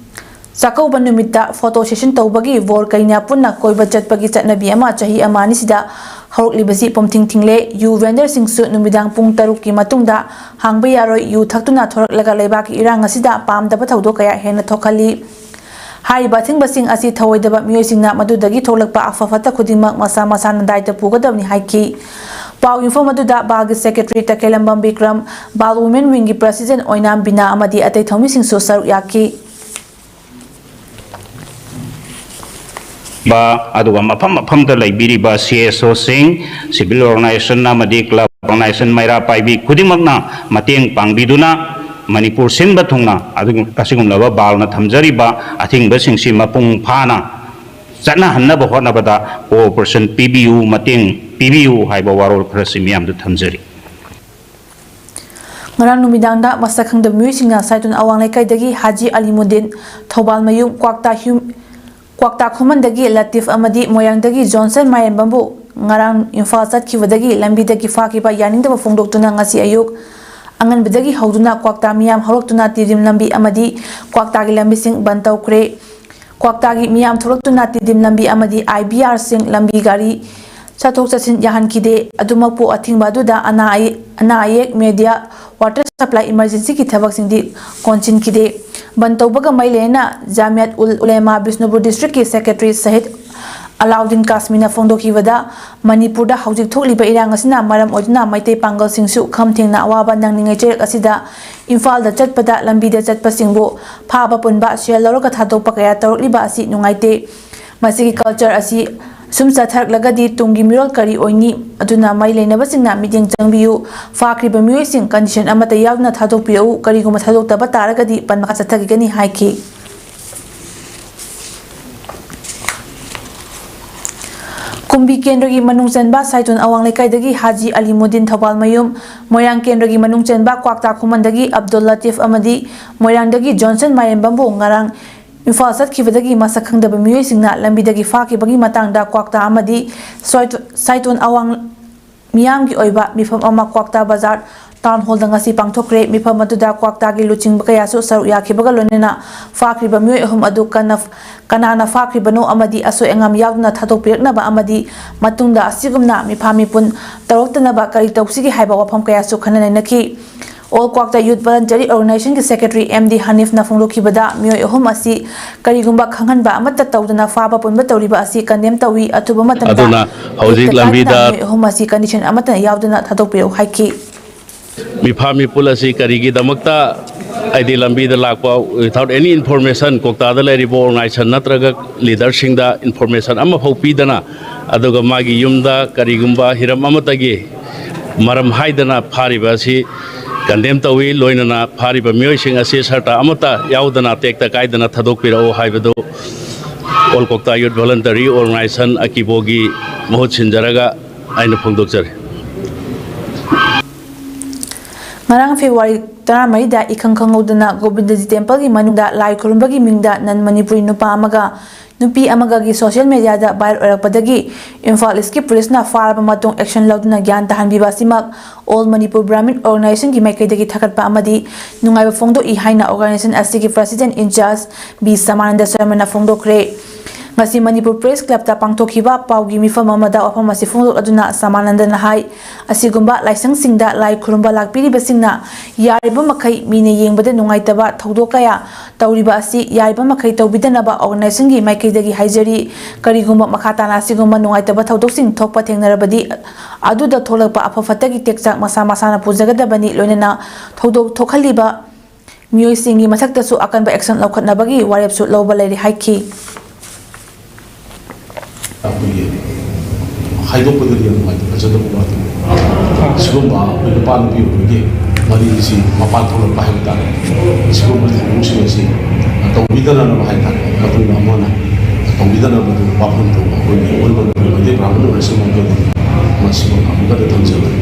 ꯆꯥꯛꯀꯧꯕ ꯅꯨꯃꯤꯠꯇ photo session ꯇꯧꯕꯒꯤ ꯕꯣꯔ ꯀꯩꯅ ꯄꯨꯟꯅ ꯀꯣꯏꯕ ꯆꯠꯄꯒꯤ ꯆꯠꯅꯕꯤ ꯑꯃ ꯆꯍꯤ ꯑꯃ ꯑꯅꯤꯁꯤꯗ ꯍꯧꯔꯛꯂꯤꯕꯁꯤ ꯄꯨꯝꯊꯤꯡ ꯊꯤꯡꯂꯦ꯫ ꯌꯨ vendor ꯁꯤꯡꯁꯨ ꯅꯨꯃꯤꯗꯥꯡ ꯄꯨꯡ ꯇꯔꯨꯛꯀꯤ ꯃꯇꯨꯡꯗ ꯍꯥꯡꯕ ꯌꯥꯔꯣꯏ꯫ ꯌꯨ ꯊꯛꯇꯨꯅ ꯊꯣꯔꯛꯂꯒ ꯂꯩꯕꯥꯛꯀꯤ ꯏꯔꯥꯡ ꯑꯁꯤꯗ ꯄꯥꯝꯗꯕ ꯊꯧꯗꯣꯛ ꯀꯌꯥ ꯍꯦꯟꯅ ꯊꯣꯛꯍꯜꯂꯤ꯫ ꯍꯥꯏꯔꯤꯕ ꯑꯊꯤꯡꯕꯁꯤꯡ ꯑꯁꯤ ꯊꯧꯑꯣꯏꯗꯕ ꯃꯤꯑꯣꯏꯁꯤꯡꯅ ꯃꯗꯨꯗꯒꯤ ꯊꯣꯛꯂꯛꯄ ꯑꯐ ꯐꯠꯇ ꯈꯨꯗꯤꯡꯃꯛ ꯃꯁꯥ ꯃꯁꯥꯅ ꯗꯥꯏꯇ ꯄꯨꯒꯗꯕꯅꯤ ꯍꯥꯏꯈꯤ꯫ ꯄꯥꯎ ꯌꯨꯝꯐꯝ ꯑꯗꯨꯗ ꯕꯥꯜꯒꯤ secretary ꯇꯈꯦꯜꯂꯝꯕꯝ ꯕꯤꯀ꯭ꯔꯝ, ꯕꯥꯜ women wing ꯒꯤ president ꯑꯣꯏꯅꯥꯝ ꯕꯤꯅꯥ ꯑꯃꯗꯤ ꯑꯇꯩ ꯊꯧꯃꯤꯁꯤꯡꯁꯨ ꯁꯔꯨꯛ ꯌꯥꯈꯤ꯫ ꯕ, ꯑꯗꯨꯒ ꯃꯐꯝ ꯃꯐꯝꯗ ꯂꯩꯕꯤꯔꯤꯕ C S O ꯁꯤꯡ, civil organization ꯑꯃꯗꯤ club organization ꯃꯩꯔꯥ ꯄꯥꯏꯕꯤ ꯈꯨꯗꯤꯡꯃꯛꯅ ꯃꯇꯦꯡ ꯄꯥꯡꯕꯤꯗꯨꯅ ꯃꯅꯤꯄꯨꯔ ꯁꯤꯟꯕ ꯊꯨꯡꯅ ꯑꯗꯨꯒꯨꯝ-, ꯑꯁꯤꯒꯨꯝꯂꯕ ꯕꯥꯜꯅ ꯊꯝꯖꯔꯤꯕ ꯑꯊꯤꯡꯕꯁꯤꯡꯁꯤ ꯃꯄꯨꯡ ꯐꯥꯅ ꯆꯠꯅꯍꯟꯅꯕ ꯍꯣꯠꯅꯕꯗ cooperation ꯄꯤꯕꯤꯌꯨ, ꯃꯇꯦꯡ ꯄꯤꯕꯤꯌꯨ ꯍꯥꯏꯕ ꯋꯥꯔꯣꯜ ꯈꯔꯁꯤ ꯃꯤꯌꯥꯝꯗ ꯊꯝꯖꯔꯤ꯫ ꯉꯔꯥꯡ ꯅꯨꯃꯤꯗꯥꯡꯗ ꯃꯁꯛ ꯈꯪꯗꯕ ꯃꯤꯑꯣꯏꯁꯤꯡꯅ ꯁꯥꯏꯇꯨꯟ ꯑꯋꯥꯡ ꯂꯩꯀꯥꯏꯗꯒꯤ ꯍꯥꯖꯤ ꯑꯂꯤꯃꯨꯗꯤꯟ, ꯊꯧꯕꯥꯜ ꯃꯌꯨꯝ ꯀ꯭ꯋꯥꯛꯇꯥ ꯍ꯭ꯌꯨꯝ-, ꯀ꯭ꯋꯥꯛꯇꯥ ꯈꯨꯃꯟꯗꯒꯤ ꯂꯇꯤꯐ ꯑꯃꯗꯤ ꯃꯣꯏꯔꯥꯡꯗꯒꯤ ꯖꯣꯟꯁꯟ ꯃꯥꯏꯔꯦꯝꯕꯝꯕꯨ ꯉꯔꯥꯡ ꯏꯝꯐꯥꯜ ꯆꯠꯈꯤꯕꯗꯒꯤ ꯂꯝꯕꯤꯗꯒꯤ ꯐꯥꯈꯤꯕ ꯌꯥꯅꯤꯡꯗꯕ ꯐꯣꯡꯗꯣꯛꯇꯨꯅ ꯉꯁꯤ ꯑꯌꯨꯛ ꯑꯉꯟꯕꯗꯒꯤ ꯍꯧꯗꯨꯅ ꯀ꯭ꯋꯥꯛꯇꯥ ꯃꯤꯌꯥꯝ ꯍꯧꯔꯛꯇꯨꯅ ꯇꯤꯗꯤꯝ ꯂꯝꯕꯤ ꯑꯃꯗꯤ ꯀ꯭ꯋꯥꯛꯇꯥꯒꯤ ꯂꯝꯕꯤꯁꯤꯡ ꯕꯟ ꯇꯧꯈ꯭ꯔꯦ꯫ ꯀ꯭ꯋꯥꯛꯇꯥꯒꯤ ꯃꯤꯌꯥꯝ ꯊꯣꯛꯂꯛꯇꯨꯅ ꯇꯤꯗꯤꯝ ꯂꯝꯕꯤ ꯑꯃꯗꯤ ꯑꯥꯏ ꯕꯤ ꯑꯥꯔꯁꯤꯡ ꯂꯝꯕꯤ ꯒꯥꯔꯤ ꯆꯠꯊꯣꯛ ꯆꯠꯁꯤꯟ ꯌꯥꯍꯟꯈꯤꯗꯦ꯫ ꯑꯗꯨꯃꯛꯄꯨ ꯑꯊꯤꯡꯕ ꯑꯗꯨꯗ ꯑꯅꯥ ꯑꯌꯦꯛ, ꯑꯅꯥ ꯑꯌꯦꯛ, ꯃꯦꯗꯤꯌꯥ, ꯋꯥꯇꯔ ꯁꯄ꯭ꯂꯥꯏ ꯏꯃꯔꯖꯦꯟꯁꯤꯒꯤ ꯊꯕꯛꯁꯤꯡꯗꯤ ꯀꯣꯟꯁꯤꯟꯈꯤꯗꯦ꯫ ꯕꯟ ꯇꯧꯕꯒ ꯃꯔꯤ ꯂꯩꯅꯅ ꯖꯥꯃꯤꯌꯠ ꯎꯜ ꯎꯂꯦꯃꯥ ꯕꯤꯁꯅꯨꯄꯨꯔ ꯗꯤꯁꯇ꯭ꯔꯤꯛꯀꯤ ꯁꯦꯀ꯭ꯔꯦꯇꯔꯤ ꯁꯍꯤꯗ ꯑꯂꯥꯎꯗꯤꯟ ꯀꯥꯁꯃꯤꯅ ꯐꯣꯡꯗꯣꯛꯈꯤꯕꯗ, ꯃꯅꯤꯄꯨꯔꯗ ꯍꯧꯖꯤꯛ ꯊꯣꯛꯂꯤꯕ ꯏꯔꯥꯡ ꯑꯁꯤꯅ ꯃꯔꯝ ꯑꯣꯏꯗꯨꯅ ꯃꯩꯇꯩ ꯄꯥꯡꯒꯜꯁꯤꯡꯁꯨ ꯈꯝ ꯊꯦꯡꯅ ꯑꯋꯥꯕ ꯅꯪꯂꯤꯉꯩ ꯆꯩꯔꯛ ꯑꯁꯤꯗ ꯏꯝꯐꯥꯜꯗ ꯆꯠꯄꯗ ꯂꯝꯕꯤꯗ ꯆꯠꯄꯁꯤꯡꯕꯨ ꯐꯥꯕ ꯄꯨꯟꯕ, ꯁꯦꯜ ꯂꯧꯔꯒ ꯊꯥꯗꯣꯛꯄ ꯀꯌꯥ ꯇꯧꯔꯛꯂꯤꯕ ꯑꯁꯤ ꯅꯨꯡꯉꯥꯏꯇꯦ꯫ ꯃꯁꯤꯒꯤ ꯀꯜꯆꯔ ꯑꯁꯤ ꯁꯨꯝ ꯆꯠꯊꯔꯛꯂꯒꯗꯤ ꯇꯨꯡꯒꯤ ꯃꯤꯔꯣꯜ ꯀꯔꯤ ꯑꯣꯏꯅꯤ? ꯑꯗꯨꯅ ꯃꯔꯤ ꯂꯩꯅꯕꯁꯤꯡꯅ ꯃꯤꯠꯌꯦꯡ ꯆꯪꯕꯤꯌꯨ꯫ ꯐꯥꯈ꯭ꯔꯤꯕ ꯃꯤꯑꯣꯏꯁꯤꯡ ꯀꯟꯗꯤꯁꯟ ꯑꯃꯠꯇ ꯌꯥꯎꯗꯅ ꯊꯥꯗꯣꯛꯄꯤꯔꯛꯎ꯫ ꯀꯔꯤꯒꯨꯝꯕ ꯊꯥꯗꯣꯛꯇꯕ ꯇꯥꯔꯒꯗꯤ ꯕꯟ ꯃꯈꯥ ꯆꯠꯊꯈꯤꯒꯅꯤ ꯍꯥꯏꯈꯤ꯫ ꯀꯨꯝꯕꯤ ꯀꯦꯟꯗ꯭ꯔꯒꯤ ꯃꯅꯨꯡ ꯆꯟꯕ ꯁꯥꯏꯇꯣꯟ ꯑꯋꯥꯡ ꯂꯩꯀꯥꯏꯗꯒꯤ ꯍꯥꯖꯤ ꯑꯂꯤꯃꯨꯗꯤꯟ ꯊꯧꯕꯥꯜꯃꯌꯨꯝ, ꯃꯣꯏꯔꯥꯡ ꯀꯦꯟꯗ꯭ꯔꯒꯤ ꯃꯅꯨꯡ ꯆꯟꯕ ꯀ꯭ꯋꯥꯛꯇꯥ ꯈꯨꯃꯟꯗꯒꯤ ꯑꯕꯗꯨꯜ ꯂꯇꯤꯐ ꯑꯃꯗꯤ ꯃꯣꯏꯔꯥꯡꯗꯒꯤ ꯖꯣꯟꯁꯟ ꯃꯥꯏꯔꯦꯝꯕꯝꯕꯨ ꯉꯔꯥꯡ ꯏꯝꯐꯥꯜ ꯆꯠꯈꯤꯕꯗꯒꯤ ꯃꯁꯛ ꯈꯪꯗꯕ ꯃꯤꯑꯣꯏꯁꯤꯡꯅ ꯂꯝꯕꯤꯗꯒꯤ ꯐꯥꯈꯤꯕꯒꯤ ꯃꯇꯥꯡꯗ ꯀ꯭ꯋꯥꯛꯇꯥ ꯑꯃꯗꯤ ꯁꯣꯏꯇꯣ-, ꯁꯥꯏꯇꯣꯟ ꯑꯋꯥꯡ ꯃꯤꯌꯥꯝꯒꯤ ꯑꯣꯏꯕ ꯃꯤꯐꯝ ꯑꯃ ꯀ꯭ꯋꯥꯛꯇꯥ ꯕꯖꯥꯔ ꯇꯥꯎꯟ ꯍꯣꯜꯗ ꯉꯁꯤ ꯄꯥꯡꯊꯣꯛꯈ꯭ꯔꯦ꯫ ꯃꯤꯐꯝ ꯑꯗꯨꯗ ꯀ꯭ꯋꯥꯛꯇꯥꯒꯤ ꯂꯨꯆꯤꯡꯕ ꯀꯌꯥꯁꯨ ꯁꯔꯨꯛ ꯌꯥꯈꯤꯕꯒ ꯂꯣꯏꯅꯅ ꯐꯥꯈ꯭ꯔꯤꯕ ꯃꯤꯑꯣꯏ ꯑꯍꯨꯝ ꯑꯗꯨ ꯀꯅ-, ꯀꯅꯥꯅ ꯐꯥꯈ꯭ꯔꯤꯕꯅꯣ ꯑꯃꯗꯤ ꯑꯁꯣꯏ ꯑꯉꯥꯝ ꯌꯥꯎꯗꯅ ꯊꯥꯗꯣꯛꯄꯤꯔꯛꯅꯕ ꯑꯃꯗꯤ ꯃꯇꯨꯡꯗ ꯑꯁꯤꯒꯨꯝꯅ ꯃꯤꯐꯥ ꯃꯤꯄꯨꯟ ꯇꯧꯔꯛꯇꯅꯕ ꯀꯔꯤ ꯇꯧꯁꯤꯒꯦ ꯍꯥꯏꯕ ꯋꯥꯐꯝ ꯀꯌꯥꯁꯨ ꯈꯟꯅ ꯅꯩꯅꯈꯤ꯫ ꯑꯣꯜ ꯀ꯭ꯋꯥꯛꯇꯥ ꯌꯨꯠ ꯚꯣꯂꯟꯇꯔꯤ ꯑꯣꯔꯒꯅꯥꯏꯖꯦꯁꯟꯒꯤ ꯁꯦꯀ꯭ꯔꯦꯇꯔꯤ ꯑꯦꯝ ꯗꯤ ꯍꯅꯤꯐꯅ ꯐꯣꯡꯗꯣꯛꯈꯤꯕꯗ, ꯃꯤꯑꯣꯏ ꯑꯍꯨꯝ ꯑꯁꯤ ꯀꯔꯤꯒꯨꯝꯕ ꯈꯪꯍꯟꯕ ꯑꯃꯠꯇ ꯇꯧꯗꯅ ꯐꯥꯕ ꯄꯨꯟꯕ ꯇꯧꯔꯤꯕ ꯑꯁꯤ ꯀꯟꯗꯦꯝ ꯇꯧꯏ꯫ ꯑꯊꯨꯕ ꯃꯇꯝꯗ ꯑꯗꯨꯅ ꯍꯧꯖꯤꯛ ꯇꯦꯛꯇ ꯀꯥꯏꯗꯅ ꯂꯝꯕꯤꯗ ꯃꯤꯑꯣꯏ ꯑꯍꯨꯝ ꯑꯁꯤ ꯀꯟꯗꯤꯁꯟ ꯑꯃꯠꯇ ꯌꯥꯎꯗꯅ ꯊꯥꯗꯣꯛꯄꯤꯔꯛꯎ ꯍꯥꯏꯈꯤ꯫ ꯃꯤꯐꯥ ꯃꯤꯄꯨꯜ ꯑꯁꯤ ꯀꯔꯤꯒꯤꯗꯃꯛꯇ, ꯍꯥꯏꯗꯤ ꯂꯝꯕꯤꯗ ꯂꯥꯛꯄ without any information, ꯀ꯭ꯋꯥꯛꯇꯥꯗ ꯂꯩꯔꯤꯕ ꯑꯣꯔꯒꯅꯥꯏꯖꯦꯁꯟ ꯅꯠꯇ꯭ꯔꯒ ꯂꯤꯗꯔꯁꯤꯡꯗ ꯏꯟꯐꯣꯔꯃꯦꯁꯟ ꯑꯃꯐꯥꯎ ꯄꯤꯗꯅ, ꯑꯗꯨꯒ ꯃꯥꯒꯤ ꯌꯨꯝꯗ ꯀꯔꯤꯒꯨꯝꯕ ꯍꯤꯔꯝ ꯑꯃꯠꯇꯒꯤ ꯃꯔꯝ ꯍꯥꯏꯗꯅ ꯐꯥꯔꯤꯕ ꯑꯁꯤ ꯀꯟꯗꯦꯝ ꯇꯧꯏ꯫ ꯂꯣꯏꯅꯅ ꯐꯥꯔꯤꯕ ꯃꯤꯑꯣꯏꯁꯤꯡ ꯑꯁꯤ ꯁꯔꯇ ꯑꯃꯠꯇ ꯌꯥꯎꯗꯅ ꯇꯦꯛꯇ ꯀꯥꯏꯗꯅ ꯊꯥꯗꯣꯛꯄꯤꯔꯛꯎ ꯍꯥꯏꯕꯗꯨ ꯑꯣꯜ ꯀ꯭ꯋꯥꯛꯇꯥ ꯌꯨꯠ ꯚꯣꯂꯟꯇꯔꯤ ꯑꯣꯔꯒꯅꯥꯏꯖꯦꯁꯟ ꯑꯀꯤꯕꯣꯒꯤ ꯃꯍꯨꯠ ꯁꯤꯟꯖꯔꯒ ꯑꯩꯅ ꯐꯣꯡꯗꯣꯛꯆꯔꯤ꯫ ꯉꯔꯥꯡ ꯐꯦꯕ꯭ꯔꯨꯋꯥꯔꯤ ꯇꯔꯥꯃꯔꯤꯗ ꯏꯈꯪ ꯈꯪꯍꯧꯗꯅ ꯒꯣꯕꯤꯟꯗꯖꯤ ꯇꯦꯝꯄꯜꯒꯤ ꯃꯅꯨꯡꯗ ꯂꯥꯏ ꯈꯨꯔꯨꯝꯕꯒꯤ ꯃꯤꯡꯗ ꯅꯟ ꯃꯅꯤꯄꯨꯔꯤ ꯅꯨꯄꯥ ꯑꯃꯒ ꯅꯨꯄꯤ ꯑꯃꯒꯒꯤ ꯁꯣꯁꯤꯌꯦꯜ ꯃꯦꯗꯤꯌꯥꯗ ꯚꯥꯏꯔꯦꯜ ꯑꯣꯏꯔꯛꯄꯗꯒꯤ ꯏꯝꯐꯥꯜ ꯏꯁꯀꯤ ꯄꯨꯂꯤꯁꯅ ꯐꯥꯔꯕ ꯃꯇꯨꯡ ꯑꯦꯛꯁꯟ ꯂꯧꯗꯨꯅ ꯒ꯭ꯌꯥꯟ ꯇꯥꯍꯟꯕꯤꯕ ꯑꯁꯤꯃꯛ ꯑꯣꯜ ꯃꯅꯤꯄꯨꯔ ꯕ꯭ꯔꯥꯍꯃꯤꯟ ꯑꯣꯔꯒꯅꯥꯏꯖꯦꯁꯟꯒꯤ ꯃꯥꯏꯀꯩꯗꯒꯤ ꯊꯥꯒꯠꯄ ꯑꯃꯗꯤ ꯅꯨꯡꯉꯥꯏꯕ ꯐꯣꯡꯗꯣꯛꯏ ꯍꯥꯏꯅ ꯑꯣꯔꯒꯅꯥꯏꯖꯦꯁꯟ ꯑꯁꯤꯒꯤ ꯄ꯭ꯔꯁꯤꯗꯦꯟ ꯏꯟꯆꯥꯔꯖ ꯕꯤ ꯁꯃꯥꯅꯟꯗ ꯁꯔꯃꯅ ꯐꯣꯡꯗꯣꯛꯈ꯭ꯔꯦ꯫ ꯉꯁꯤ ꯃꯅꯤꯄꯨꯔ ꯄ꯭ꯔꯦꯁ ꯀ꯭ꯂꯕꯇ ꯄꯥꯡꯊꯣꯛꯈꯤꯕ ꯄꯥꯎꯒꯤ ꯃꯤꯐꯝ ꯑꯃꯗ ꯋꯥꯐꯝ ꯑꯁꯤ ꯐꯣꯡꯗꯣꯛꯂꯗꯨꯅ ꯁꯃꯥꯅꯟꯗꯅ ꯍꯥꯏ, ꯑꯁꯤꯒꯨꯝꯕ ꯂꯥꯏꯁꯪꯁꯤꯡꯗ ꯂꯥꯏ ꯈꯨꯔꯨꯝꯕ ꯂꯥꯛꯄꯤꯔꯤꯕꯁꯤꯡꯅ ꯌꯥꯔꯤꯕ ꯃꯈꯩ ꯃꯤꯅ ꯌꯦꯡꯕꯗ ꯅꯨꯡꯉꯥꯏꯇꯕ ꯊꯧꯗꯣꯛ ꯀꯌꯥ ꯇꯧꯔꯤꯕ ꯑꯁꯤ ꯌꯥꯔꯤꯕ ꯃꯈꯩ ꯇꯧꯕꯤꯗꯅꯕ ꯑꯣꯔꯒꯅꯥꯏꯖꯦꯁꯟꯒꯤ ꯃꯥꯏꯀꯩꯗꯒꯤ ꯍꯥꯏꯖꯔꯤ꯫ ꯀꯔꯤꯒꯨꯝꯕ ꯃꯈꯥ ꯇꯥꯅ ꯑꯁꯤꯒꯨꯝꯕ ꯅꯨꯡꯉꯥꯏꯇꯕ ꯊꯧꯗꯣꯛꯁꯤꯡ ꯊꯣꯛꯄ ꯊꯦꯡꯅꯔꯕꯗꯤ ꯑꯗꯨꯗ ꯊꯣꯛꯂꯛꯄ ꯑꯐ ꯐꯠꯇꯒꯤ ꯇꯦꯛꯆꯥꯛ ꯃꯁꯥ ꯃꯁꯥꯅ ꯄꯨꯖꯒꯗꯕꯅꯤ꯫ ꯂꯣꯏꯅꯅ ꯊꯧꯗꯣꯛ ꯊꯣꯛꯍꯜꯂꯤꯕ ꯃꯤꯑꯣꯏꯁꯤꯡꯒꯤ ꯃꯊꯛꯇꯁꯨ ꯑꯀꯟꯕ ꯑꯦꯛꯁꯟ ꯂꯧꯈꯠꯅꯕꯒꯤ ꯋꯥꯔꯦꯞꯁꯨ ꯂꯧꯕ ꯂꯩꯔꯦ ꯍꯥꯏꯈꯤ꯫ ꯑꯩꯈꯣꯏꯒꯤ ꯍꯥꯏꯗꯣꯛꯄꯗꯗꯤ ꯌꯥꯝ ꯅꯨꯡꯉꯥꯏꯇꯦ, ꯐꯖꯗꯕ ꯋꯥꯗꯨ꯫ ꯁꯤꯒꯨꯝꯕ ꯑꯩꯈꯣꯏ ꯅꯨꯄꯥ ꯅꯨꯄꯤ ꯑꯣꯏꯕꯒꯤ ꯃꯔꯤꯁꯤ ꯃꯄꯥꯟ ꯊꯣꯛꯂꯛꯄ ꯍꯥꯏꯕ ꯇꯥꯔꯦ, ꯁꯤꯒꯨꯝꯕ ꯊꯧꯑꯣꯡꯁꯤꯡ ꯑꯁꯤ ꯇꯧꯕꯤꯗꯅꯕ ꯍꯥꯏ ꯇꯥꯔꯦ, ꯃꯇꯨꯡꯗ ꯑꯃꯨꯛ ꯍꯟꯅ ꯇꯧꯕꯤꯗꯅꯕꯗꯨ ꯋꯥꯐꯝꯗꯨ ꯑꯩꯈꯣꯏꯒꯤ ꯑꯣꯜ ꯃꯅꯤꯄꯨꯔ ꯃꯩꯇꯩ ꯕ꯭ꯔꯥꯍꯃꯟ ꯑꯣꯔꯒꯅꯥꯏꯖꯦꯁꯟ ꯃꯥꯏꯀꯩꯗꯒꯤ ꯃꯁꯤꯃꯛ ꯑꯃꯨꯛꯀ ꯊꯝꯖꯕꯅꯤ꯫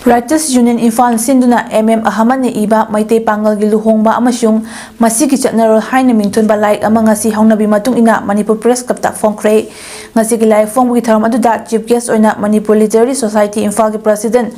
Writers Union ꯏꯝꯐꯥꯜ ꯁꯤꯟꯗꯨꯅ ꯑꯦꯝ ꯑꯦꯝ ꯑꯍꯃꯗꯅ ꯏꯕ ꯃꯩꯇꯩ ꯄꯥꯉꯜꯒꯤ ꯂꯨꯍꯣꯡꯕ ꯑꯃꯁꯨꯡ ꯃꯁꯤꯒꯤ ꯆꯠꯅꯔꯣꯜ ꯍꯥꯏꯅ ꯃꯤꯡꯊꯣꯟꯕ ꯂꯥꯏꯔꯤꯛ ꯑꯃ ꯉꯁꯤ ꯍꯧꯅꯕꯤ ꯃꯇꯨꯡ ꯏꯟꯅ ꯃꯅꯤꯄꯨꯔ ꯄ꯭ꯔꯦꯁ ꯀ꯭ꯂꯕꯇ ꯐꯣꯡꯈ꯭ꯔꯦ꯫ ꯉꯁꯤꯒꯤ ꯂꯥꯏꯔꯤꯛ ꯐꯣꯡꯕꯒꯤ ꯊꯧꯔꯝ ꯑꯗꯨꯗ ꯆꯤꯐ ꯒꯦꯁ ꯑꯣꯏꯅ ꯃꯅꯤꯄꯨꯔ ꯂꯤꯇꯔꯦꯔꯤ ꯁꯣꯁꯥꯏꯇꯤ ꯏꯝꯐꯥꯜꯒꯤ ꯄ꯭ꯔꯁꯤꯗꯦꯟ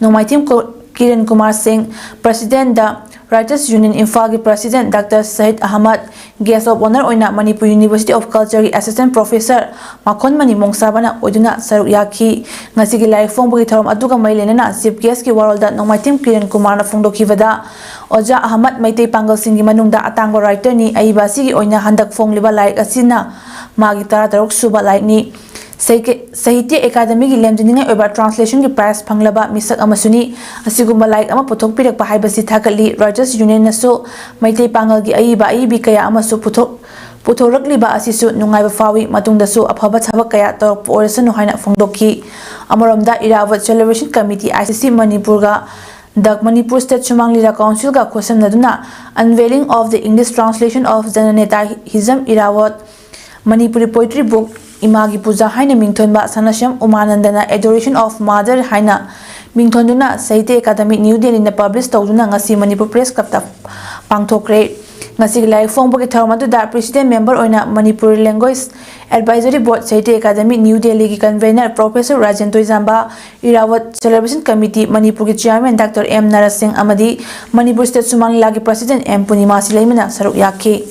ꯅꯣꯡꯃꯥꯏꯊꯦꯝ ꯀꯣ-, ꯀꯤꯔꯟ ꯀꯨꯃꯥꯔ ꯁꯤꯡ, ꯄ꯭ꯔꯁꯤꯗꯦꯟꯗ Writers Union ꯏꯝꯐꯥꯜꯒꯤ president doctor Sahid Ahmad, Guest of Honour ꯑꯣꯏꯅ ꯃꯅꯤꯄꯨꯔ University of Culture ꯒꯤ Assistant Professor ꯃꯈꯣꯟꯃꯅꯤ ꯃꯣꯡꯁꯥꯕꯅ ꯑꯣꯏꯗꯨꯅ ꯁꯔꯨꯛ ꯌꯥꯈꯤ꯫ ꯉꯁꯤꯒꯤ ꯂꯥꯏꯔꯤꯛ ꯐꯣꯡꯕꯒꯤ ꯊꯧꯔꯝ ꯑꯗꯨꯒ ꯃꯔꯤ ꯂꯩꯅꯅ Chief Guest ꯀꯤ ꯋꯥꯔꯣꯜꯗ ꯅꯣꯡꯃꯥꯏꯊꯦꯝ ꯀꯤꯔꯟ ꯀꯨꯃꯥꯔꯅ ꯐꯣꯡꯗꯣꯛꯈꯤꯕꯗ, ꯑꯣꯖꯥ ꯑꯍꯃꯗ ꯃꯩꯇꯩ ꯄꯥꯡꯒꯜꯁꯤꯡꯒꯤ ꯃꯅꯨꯡꯗ ꯑꯇꯥꯡꯕ writer ꯅꯤ, ꯑꯏꯕ ꯑꯁꯤꯒꯤ ꯑꯣꯏꯅ ꯍꯟꯗꯛ ꯐꯣꯡꯂꯤꯕ ꯂꯥꯏꯔꯤꯛ ꯑꯁꯤꯅ ꯃꯥꯒꯤ ꯇꯔꯥꯇꯔꯨꯛ ꯁꯨꯕ ꯂꯥꯏꯔꯤꯛꯅꯤ꯫ ꯁꯥꯍꯤꯇ꯭ꯌ-, ꯁꯥꯍꯤꯇ꯭ꯌ ꯑꯦꯀꯥꯗꯃꯤꯒꯤ ꯂꯦꯝꯖꯅꯤꯡꯉꯥꯏ ꯑꯣꯏꯕ translation ꯒꯤ prize ꯐꯪꯂꯕ ꯃꯤꯁꯛ ꯑꯃꯁꯨꯅꯤ꯫ ꯑꯁꯤꯒꯨꯝꯕ ꯂꯥꯏꯔꯤꯛ ꯑꯃ ꯄꯨꯊꯣꯛꯄꯤꯔꯛꯄ ꯍꯥꯏꯕꯁꯤ ꯊꯥꯒꯠꯂꯤ꯫ Writers Union ꯅꯁꯨ ꯃꯩꯇꯩ ꯄꯥꯉꯜꯒꯤ ꯑꯏꯕ ꯑꯏꯕꯤ ꯀꯌꯥ ꯑꯃꯁꯨ ꯄꯨꯊꯣꯛ-, ꯄꯨꯊꯣꯔꯛꯂꯤꯕ ꯑꯁꯤꯁꯨ ꯅꯨꯡꯉꯥꯏꯕ ꯐꯥꯎꯏ꯫ ꯃꯇꯨꯡꯗꯁꯨ ꯑꯐꯕ ꯊꯕꯛ ꯀꯌꯥ ꯇꯧꯔꯛꯄ ꯑꯣꯏꯔꯁꯅꯨ ꯍꯥꯏꯅ ꯐꯣꯡꯗꯣꯛꯈꯤ꯫ ꯑꯃꯔꯣꯝꯗ, ꯏꯔꯥꯕꯣꯠ Celebration Committee, I C C ꯃꯅꯤꯄꯨꯔꯒ The Manipur State ꯁꯨꯃꯥꯡ ꯂꯤꯂꯥ Council ꯒ ꯈꯨꯠꯁꯝꯅꯗꯨꯅ Unveiling of the English Translation of Jananetha Hijam Irawat, Manipuri Poetry Book, ꯏꯃꯥꯒꯤ ꯄꯨꯖꯥ ꯍꯥꯏꯅ ꯃꯤꯡꯊꯣꯟꯕ ꯁꯅꯥꯁ꯭ꯌꯥꯝ ꯎꯃꯥꯅꯟꯗꯅ Adoration of Mother ꯍꯥꯏꯅ ꯃꯤꯡꯊꯣꯟꯗꯨꯅ ꯁꯥꯍꯤꯇ꯭ꯌ ꯑꯦꯀꯥꯗꯃꯤ, ꯅ꯭ꯌꯨ ꯗꯦꯜꯂꯤꯅ publish ꯇꯧꯗꯨꯅ ꯉꯁꯤ ꯃꯅꯤꯄꯨꯔ ꯄ꯭ꯔꯦꯁ ꯀ꯭ꯂꯕꯇ ꯄꯥꯡꯊꯣꯛꯈ꯭ꯔꯦ꯫ ꯉꯁꯤꯒꯤ ꯂꯥꯏꯔꯤꯛ ꯐꯣꯡꯕꯒꯤ ꯊꯧꯔꯝ ꯑꯗꯨꯗ President Member ꯑꯣꯏꯅ Manipur Language Advisory Board Sahitya Academy New Delhi ꯒꯤ Convener Professor Rajen ꯇꯣꯏꯖꯥꯝꯕ, Irrawadh Celebration Committee ꯃꯅꯤꯄꯨꯔꯒꯤ Chairman Doctor M ꯅꯔꯁꯤꯡ ꯑꯃꯗꯤ ꯃꯅꯤꯄꯨꯔ State ꯁꯨꯃꯥꯡ ꯂꯤꯂꯥꯒꯤ President M ꯄꯨꯔꯅꯤꯃꯥ ꯁꯤꯂꯩꯃꯅ ꯁꯔꯨꯛ ꯌꯥꯈꯤ꯫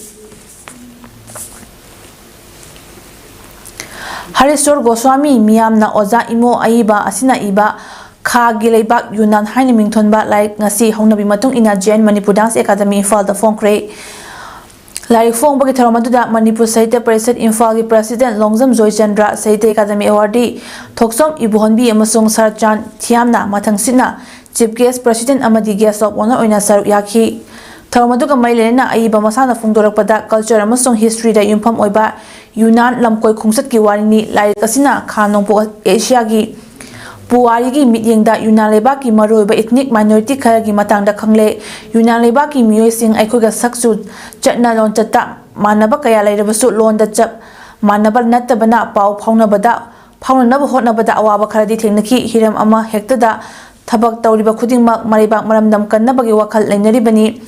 ꯍꯔꯤꯁꯣꯔ ꯒꯣꯁ꯭ꯋꯥꯃꯤ ꯃꯤꯌꯥꯝꯅ ꯑꯣꯖꯥ ꯏꯃꯣ ꯑꯏꯕ ꯑꯁꯤꯅ ꯏꯕ ꯈꯥꯒꯤ ꯂꯩꯕꯥꯛ ꯌꯨꯅꯥꯟ ꯍꯥꯏꯅ ꯃꯤꯡꯊꯣꯟꯕ ꯂꯥꯏꯔꯤꯛ ꯉꯁꯤ ꯍꯧꯅꯕꯤ ꯃꯇꯨꯡ ꯏꯟꯅ Jain Manipur Dance Academy ꯏꯝꯐꯥꯜꯗ ꯐꯣꯡꯈ꯭ꯔꯦ꯫ ꯂꯥꯏꯔꯤꯛ ꯐꯣꯡꯕꯒꯤ ꯊꯧꯔꯝ ꯑꯗꯨꯗ ꯃꯅꯤꯄꯨꯔ ꯁꯥꯍꯤꯇ꯭ꯌ ꯄꯔꯤꯁꯠ ꯏꯝꯐꯥꯜꯒꯤ President ꯂꯣꯡꯖꯝ ꯖꯣꯏꯆꯟꯗ꯭ꯔ, ꯁꯥꯍꯤꯇ꯭ꯌ ꯑꯦꯀꯥꯗꯃꯤ Awardee ꯊꯣꯛꯆꯣꯝ ꯏꯕꯣꯍꯟꯕꯤ ꯑꯃꯁꯨꯡ ꯁꯔꯆꯥꯟ ꯊꯤꯌꯥꯝꯅ ꯃꯊꯪꯁꯤꯠꯅ Chief Guest, President ꯑꯃꯗꯤ Guest of Honour ꯑꯣꯏꯅ ꯁꯔꯨꯛ ꯌꯥꯈꯤ꯫ ꯊꯧꯔꯝ ꯑꯗꯨꯒ ꯃꯔꯤ ꯂꯩꯅꯅ ꯑꯏꯕ ꯃꯁꯥꯟꯅ ꯐꯣꯡꯗꯣꯔꯛꯄꯗ culture ꯑꯃꯁꯨꯡ historyꯗ ꯌꯨꯝꯐꯝ ꯑꯣꯏꯕ ꯌꯨꯅꯥꯟ ꯂꯝꯀꯣꯏ ꯈꯣꯡꯆꯠꯀꯤ ꯋꯥꯔꯤꯅꯤ꯫ ꯂꯥꯏꯔꯤꯛ ꯑꯁꯤꯅ ꯈꯥ ꯅꯣꯡꯄꯣꯛ ꯑꯦꯁꯤꯌꯥꯒꯤ ꯄꯨꯋꯥꯔꯤꯒꯤ ꯃꯤꯠꯌꯦꯡꯗ ꯌꯨꯅꯥꯟ ꯂꯩꯕꯥꯛꯀꯤ ꯃꯔꯨꯑꯣꯏꯕ ethnic minority ꯈꯔꯒꯤ ꯃꯇꯥꯡꯗ ꯈꯪꯂꯦ꯫ ꯌꯨꯅꯥꯟ ꯂꯩꯕꯥꯛꯀꯤ ꯃꯤꯑꯣꯏꯁꯤꯡ ꯑꯩꯈꯣꯏꯒ ꯁꯛꯆꯨ ꯆꯠꯅ ꯂꯣꯟꯆꯠꯇ ꯃꯥꯟꯅꯕ ꯀꯌꯥ ꯂꯩꯔꯕꯁꯨ ꯂꯣꯟꯗ ꯆꯞ ꯃꯥꯟꯅꯕ ꯅꯠꯇꯕꯅ ꯄꯥꯎ ꯐꯥꯎꯅꯕꯗ, ꯐꯥꯎꯅꯅꯕ ꯍꯣꯠꯅꯕꯗ ꯑꯋꯥꯕ ꯈꯔꯗꯤ ꯊꯦꯡꯅꯈꯤ꯫ ꯍꯤꯔꯝ ꯑꯃ ꯍꯦꯛꯇꯗ ꯊꯕꯛ ꯇꯧꯔꯤꯕ ꯈꯨꯗꯤꯡꯃꯛ ꯃꯔꯩꯕꯥꯛ ꯃꯔꯝꯗꯝ ꯀꯟꯅꯕꯒꯤ ꯋꯥꯈꯜ ꯂꯩꯅꯔꯤꯕꯅꯤ꯫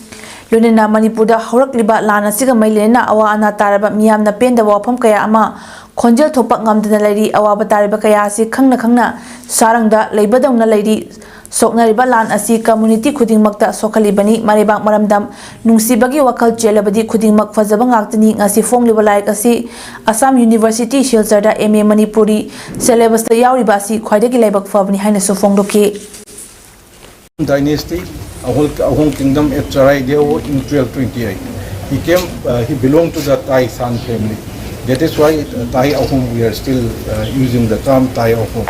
ꯂꯣꯏꯅꯅ ꯃꯅꯤꯄꯨꯔꯗ ꯍꯧꯔꯛꯂꯤꯕ ꯂꯥꯟ ꯑꯁꯤꯒ ꯃꯔꯤ ꯂꯩꯅꯅ ꯑꯋꯥ ꯑꯅꯥ ꯇꯥꯔꯕ ꯃꯤꯌꯥꯝꯅ ꯄꯦꯟꯗꯕ ꯋꯥꯐꯝ ꯀꯌꯥ ꯑꯃ ꯈꯣꯟꯖꯦꯜ ꯊꯣꯛꯄ ꯉꯝꯗꯅ ꯂꯩꯔꯤ꯫ ꯑꯋꯥꯕ ꯇꯥꯔꯤꯕ ꯀꯌꯥ ꯑꯁꯤ ꯈꯪꯅ ꯈꯪꯅ ꯁꯥꯔꯪꯗ ꯂꯩꯕꯗꯧꯅ ꯂꯩꯔꯤ꯫ ꯁꯣꯛꯅꯔꯤꯕ ꯂꯥꯟ ꯑꯁꯤ community ꯈꯨꯗꯤꯡꯃꯛꯇ ꯁꯣꯛꯍꯜꯂꯤꯕꯅꯤ꯫ ꯃꯔꯩꯕꯥꯛ ꯃꯔꯝꯗꯝ ꯅꯨꯡꯁꯤꯕꯒꯤ ꯋꯥꯈꯜ ꯆꯦꯜꯂꯕꯗꯤ ꯈꯨꯗꯤꯡꯃꯛ ꯐꯖꯕ ꯉꯥꯛꯇꯅꯤ꯫ ꯉꯁꯤ ꯐꯣꯡꯂꯤꯕ ꯂꯥꯏꯔꯤꯛ ꯑꯁꯤ Assam University ꯁꯤꯜꯆꯔꯗ M A Manipuri syllabusꯇ ꯌꯥꯎꯔꯤꯕ ꯑꯁꯤ ꯈ꯭ꯋꯥꯏꯗꯒꯤ ꯂꯥꯏꯕꯛ ꯐꯕꯅꯤ ꯍꯥꯏꯅꯁꯨ ꯐꯣꯡꯗꯣꯛꯈꯤ꯫ Dynasty, Ahol, Ahom kingdom at Charai Deo in twelve twenty-eight. He came, uh, he belonged to the Tai San family. That is why uh, Tai Ahom, we are still uh, using the term Tai Ahom.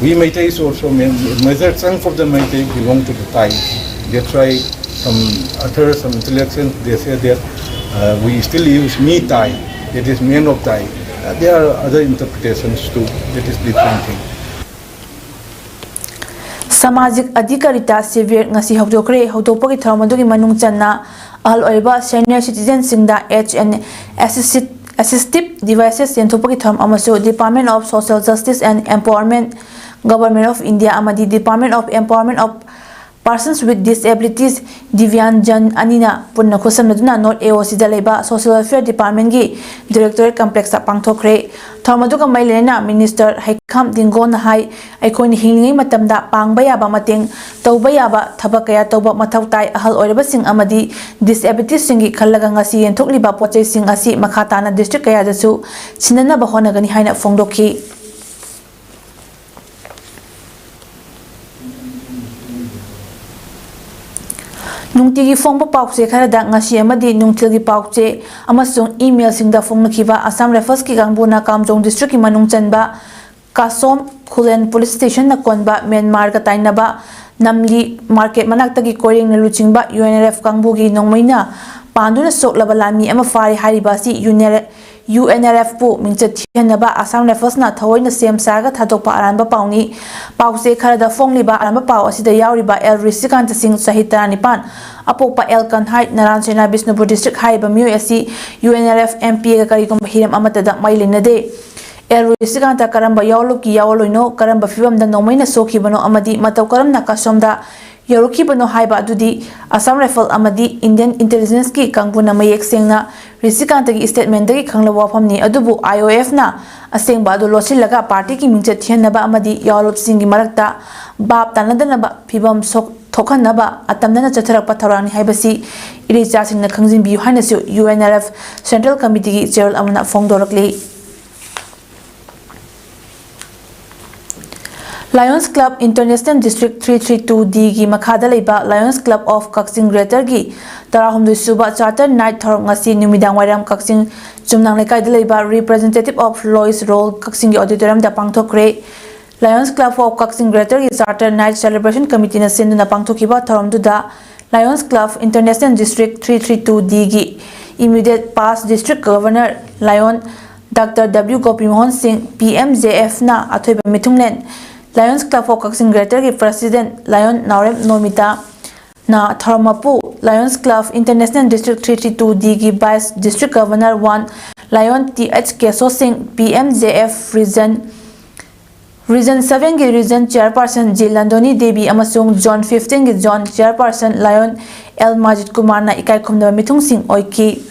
We Meiteis also, ma- major chunk of the Meitei belong to the Tai. That's why some authors, some intellectuals, they say that uh, we still use me Tai, that is man of Tai. Uh, there are other interpretations too, that is different thing. ꯁꯃꯥꯖꯤꯛ ꯑꯙꯤꯀꯥꯔꯤꯇꯥ ꯁꯤꯕꯤꯔ ꯉꯁꯤ ꯍꯧꯗꯣꯛꯈ꯭ꯔꯦ꯫ ꯍꯧꯗꯣꯛꯄꯒꯤ ꯊꯧꯔꯝ ꯑꯗꯨꯒꯤ ꯃꯅꯨꯡ ꯆꯟꯅ ꯑꯍꯜ ꯑꯣꯏꯔꯕ senior citizenꯁꯤꯡꯗ H and assistive devices ꯌꯦꯟꯊꯣꯛꯄꯒꯤ ꯊꯧꯔꯝ ꯑꯃꯁꯨ Department of Social Justice and Empowerment, Government of India ꯑꯃꯗꯤ Department of Empowerment of Persons with Disabilities Divyanjan ꯑꯅꯤꯅ ꯄꯨꯟꯅ ꯈꯨꯠꯁꯝꯅꯗꯨꯅ North A O Cꯗ ꯂꯩꯕ Social Welfare Departmentꯀꯤ Directorate Complexꯇ ꯄꯥꯡꯊꯣꯛꯈ꯭ꯔꯦ꯫ ꯊꯧꯔꯝ ꯑꯗꯨꯒ ꯃꯔꯤ ꯂꯩꯅꯅ Minister ꯍꯩꯈꯥꯝ ꯗꯤꯡꯒꯣꯅ ꯍꯥꯏ, ꯑꯩꯈꯣꯏꯅ ꯍꯤꯡꯂꯤꯉꯩ ꯃꯇꯝꯗ ꯄꯥꯡꯕ ꯌꯥꯕ ꯃꯇꯦꯡ ꯇꯧꯕ ꯌꯥꯕ ꯊꯕꯛ ꯀꯌꯥ ꯇꯧꯕ ꯃꯊꯧ ꯇꯥꯏ꯫ ꯑꯍꯜ ꯑꯣꯏꯔꯕꯁꯤꯡ ꯑꯃꯗꯤ disabilitiesꯁꯤꯡꯒꯤ ꯈꯜꯂꯒ ꯉꯁꯤ ꯌꯦꯟꯊꯣꯛꯂꯤꯕ ꯄꯣꯠꯆꯩꯁꯤꯡ ꯑꯁꯤ ꯃꯈꯥ ꯇꯥꯅ district ꯀꯌꯥꯗꯁꯨ ꯁꯤꯟꯅꯅꯕ ꯍꯣꯠꯅꯒꯅꯤ ꯍꯥꯏꯅ ꯐꯣꯡꯗꯣꯛꯈꯤ꯫ ꯅꯨꯡꯇꯤꯒꯤ ꯐꯣꯡꯕ ꯄꯥꯎꯆꯦ ꯈꯔꯗ ꯉꯁꯤ ꯑꯃꯗꯤ ꯅꯨꯡꯊꯤꯜꯒꯤ ꯄꯥꯎꯆꯦ ꯑꯃꯁꯨꯡ emailꯁꯤꯡꯗ ꯐꯣꯡꯅꯈꯤꯕ Assam Riflesꯀꯤ ꯀꯥꯡꯕꯨꯅ ꯀꯥꯝꯖꯣꯡ districtꯀꯤ ꯃꯅꯨꯡ ꯆꯟꯕ ꯀꯥꯁꯣꯝ ꯈꯨꯂꯦꯟ police stationꯅ ꯀꯣꯟꯕ ꯃ꯭ꯌꯥꯟꯃꯥꯔꯒ ꯇꯥꯏꯅꯕ ꯅꯝꯂꯤ market ꯃꯅꯥꯛꯇꯒꯤ ꯀꯣꯏꯔꯦꯡꯅ ꯂꯨꯆꯤꯡꯕ UNLF ꯀꯥꯡꯕꯨꯒꯤ ꯅꯣꯡꯃꯩꯅ ꯄꯥꯟꯗꯨꯅ ꯁꯣꯛꯂꯕ ꯂꯥꯟꯃꯤ ꯑꯃ ꯐꯥꯔꯦ ꯍꯥꯏꯔꯤꯕ ꯑꯁꯤ UNLF UNLFꯄꯨ ꯃꯤꯡꯆꯠ ꯊꯤꯍꯟꯅꯕ Assam Riflesꯅ ꯊꯑꯣꯏꯅ ꯁꯦꯝ ꯁꯥꯔꯒ ꯊꯥꯗꯣꯛꯄ ꯑꯔꯥꯟꯕ ꯄꯥꯎꯅꯤ꯫ ꯄꯥꯎꯆꯦ ꯈꯔꯗ ꯐꯣꯡꯂꯤꯕ ꯑꯔꯥꯟꯕ ꯄꯥꯎ ꯑꯁꯤꯗ ꯌꯥꯎꯔꯤꯕ ꯑꯦꯜ ꯔꯤꯁꯤꯀꯥꯟꯇ ꯁꯤꯡ, ꯆꯍꯤ ꯇꯔꯥꯅꯤꯄꯥꯟ, ꯑꯄꯣꯛꯄ ꯑꯦꯜ ꯀꯟꯍꯥꯏꯠ, ꯅꯔꯥꯟ ꯁꯦꯅꯥ, ꯕꯤꯁꯅꯨꯄꯨꯔ district ꯍꯥꯏꯔꯤꯕ ꯃꯤꯑꯣꯏ ꯑꯁꯤ UNLF MPꯒ ꯀꯔꯤꯒꯨꯝꯕ ꯍꯤꯔꯝ ꯑꯃꯠꯇꯗ ꯃꯔꯤ ꯂꯩꯅꯗꯦ꯫ ꯑꯦꯜ ꯔꯤꯁꯤꯀꯥꯟꯇ ꯀꯔꯝꯕ ꯌꯥꯑꯣꯟꯂꯨꯞꯀꯤ ꯌꯥꯑꯣꯟꯂꯣꯏꯅꯣ, ꯀꯔꯝꯕ ꯐꯤꯕꯝꯗ ꯅꯣꯡꯃꯩꯅ ꯁꯣꯛꯈꯤꯕꯅꯣ ꯑꯃꯗꯤ ꯃꯇꯧ ꯀꯔꯝꯅ ꯀꯁꯣꯝꯗ ꯌꯧꯔꯛꯈꯤꯕꯅꯣ ꯍꯥꯏꯕ ꯑꯗꯨꯗꯤ Assam Rifles ꯑꯃꯗꯤ Indian Intelligenceꯀꯤ ꯀꯥꯡꯕꯨꯅ ꯃꯌꯦꯛ ꯁꯦꯡꯅ ꯔꯤꯁꯤꯀꯥꯟꯇꯒꯤ statementꯗꯒꯤ ꯈꯪꯂꯕ ꯋꯥꯐꯝꯅꯤ꯫ ꯑꯗꯨꯕꯨ IOFꯅ ꯑꯁꯦꯡꯕ ꯑꯗꯨ ꯂꯣꯠꯁꯤꯜꯂꯒ partyꯒꯤ ꯃꯤꯡꯆꯠ ꯊꯤꯍꯟꯅꯕ ꯑꯃꯗꯤ ꯌꯥꯑꯣꯟꯂꯨꯞꯁꯤꯡꯒꯤ ꯃꯔꯛꯇ ꯚꯥꯞ ꯇꯥꯅꯗꯅꯕ ꯐꯤꯕꯝ ꯁꯣꯛ-, ꯊꯣꯛꯍꯟꯅꯕ ꯑꯇꯝꯅꯅ ꯆꯠꯊꯔꯛꯄ ꯊꯧꯔꯥꯡꯅꯤ ꯍꯥꯏꯕꯁꯤ ꯏꯔꯩꯆꯥꯁꯤꯡꯅ ꯈꯪꯖꯤꯟꯕꯤꯌꯨ ꯍꯥꯏꯅꯁꯨ UNLF Central Committeeꯒꯤ chairman ꯑꯃꯅ ꯐꯣꯡꯗꯣꯔꯛꯂꯤ꯫ Lions Club International District three three two Dꯒꯤ ꯃꯈꯥꯗ ꯂꯩꯕ Lions Club of Kakching Greaterꯒꯤ ꯇꯔꯥꯍꯨꯝꯗꯣꯏ ꯁꯨꯕ Charter Night ꯊꯧꯔꯝ ꯉꯁꯤ ꯅꯨꯃꯤꯗꯥꯡ ꯋꯥꯏꯔꯝ ꯀꯛꯆꯤꯡ ꯆꯨꯝꯅꯥꯡ ꯂꯩꯀꯥꯏꯗ ꯂꯩꯕ Representative of Lois Road ꯀꯛꯆꯤꯡꯒꯤ auditoriumꯗ ꯄꯥꯡꯊꯣꯛꯈ꯭ꯔꯦ꯫ Lions Club of Kakching Greaterꯒꯤ Charter Night Celebration Committeeꯅ ꯁꯤꯟꯗꯨꯅ ꯄꯥꯡꯊꯣꯛꯈꯤꯕ ꯊꯧꯔꯝꯗꯨꯗ Lions Club International District three three two Dꯒꯤ immediate past District Governor Lion Doctor W ꯒꯣꯄꯤꯃꯣꯍꯟ ꯁꯤꯡ, PMJFꯅ ꯑꯊꯣꯏꯕ ꯃꯤꯊꯨꯡꯂꯦꯟ, Lions Club of Kakching Greaterꯒꯤ President Lion ꯅꯥꯎꯔꯦꯝ ꯅꯣꯃꯤꯇꯥꯅ ꯊꯧꯔꯝ ꯃꯄꯨ, Lions Club International District three three two Dꯒꯤ Vice District Governor one Lion Th ꯀꯦꯁꯣ ꯁꯤꯡ, PMJF Region Region seven ꯒꯤ Region Chairperson J Landoni Devi ꯑꯃꯁꯨꯡ Zone fifteen ꯒꯤ Zone Chairperson Lion L Majid Kumarꯅ ꯏꯀꯥꯏ ꯈꯨꯝꯅꯕ ꯃꯤꯊꯨꯡꯁꯤꯡ ꯑꯣꯏꯈꯤ꯫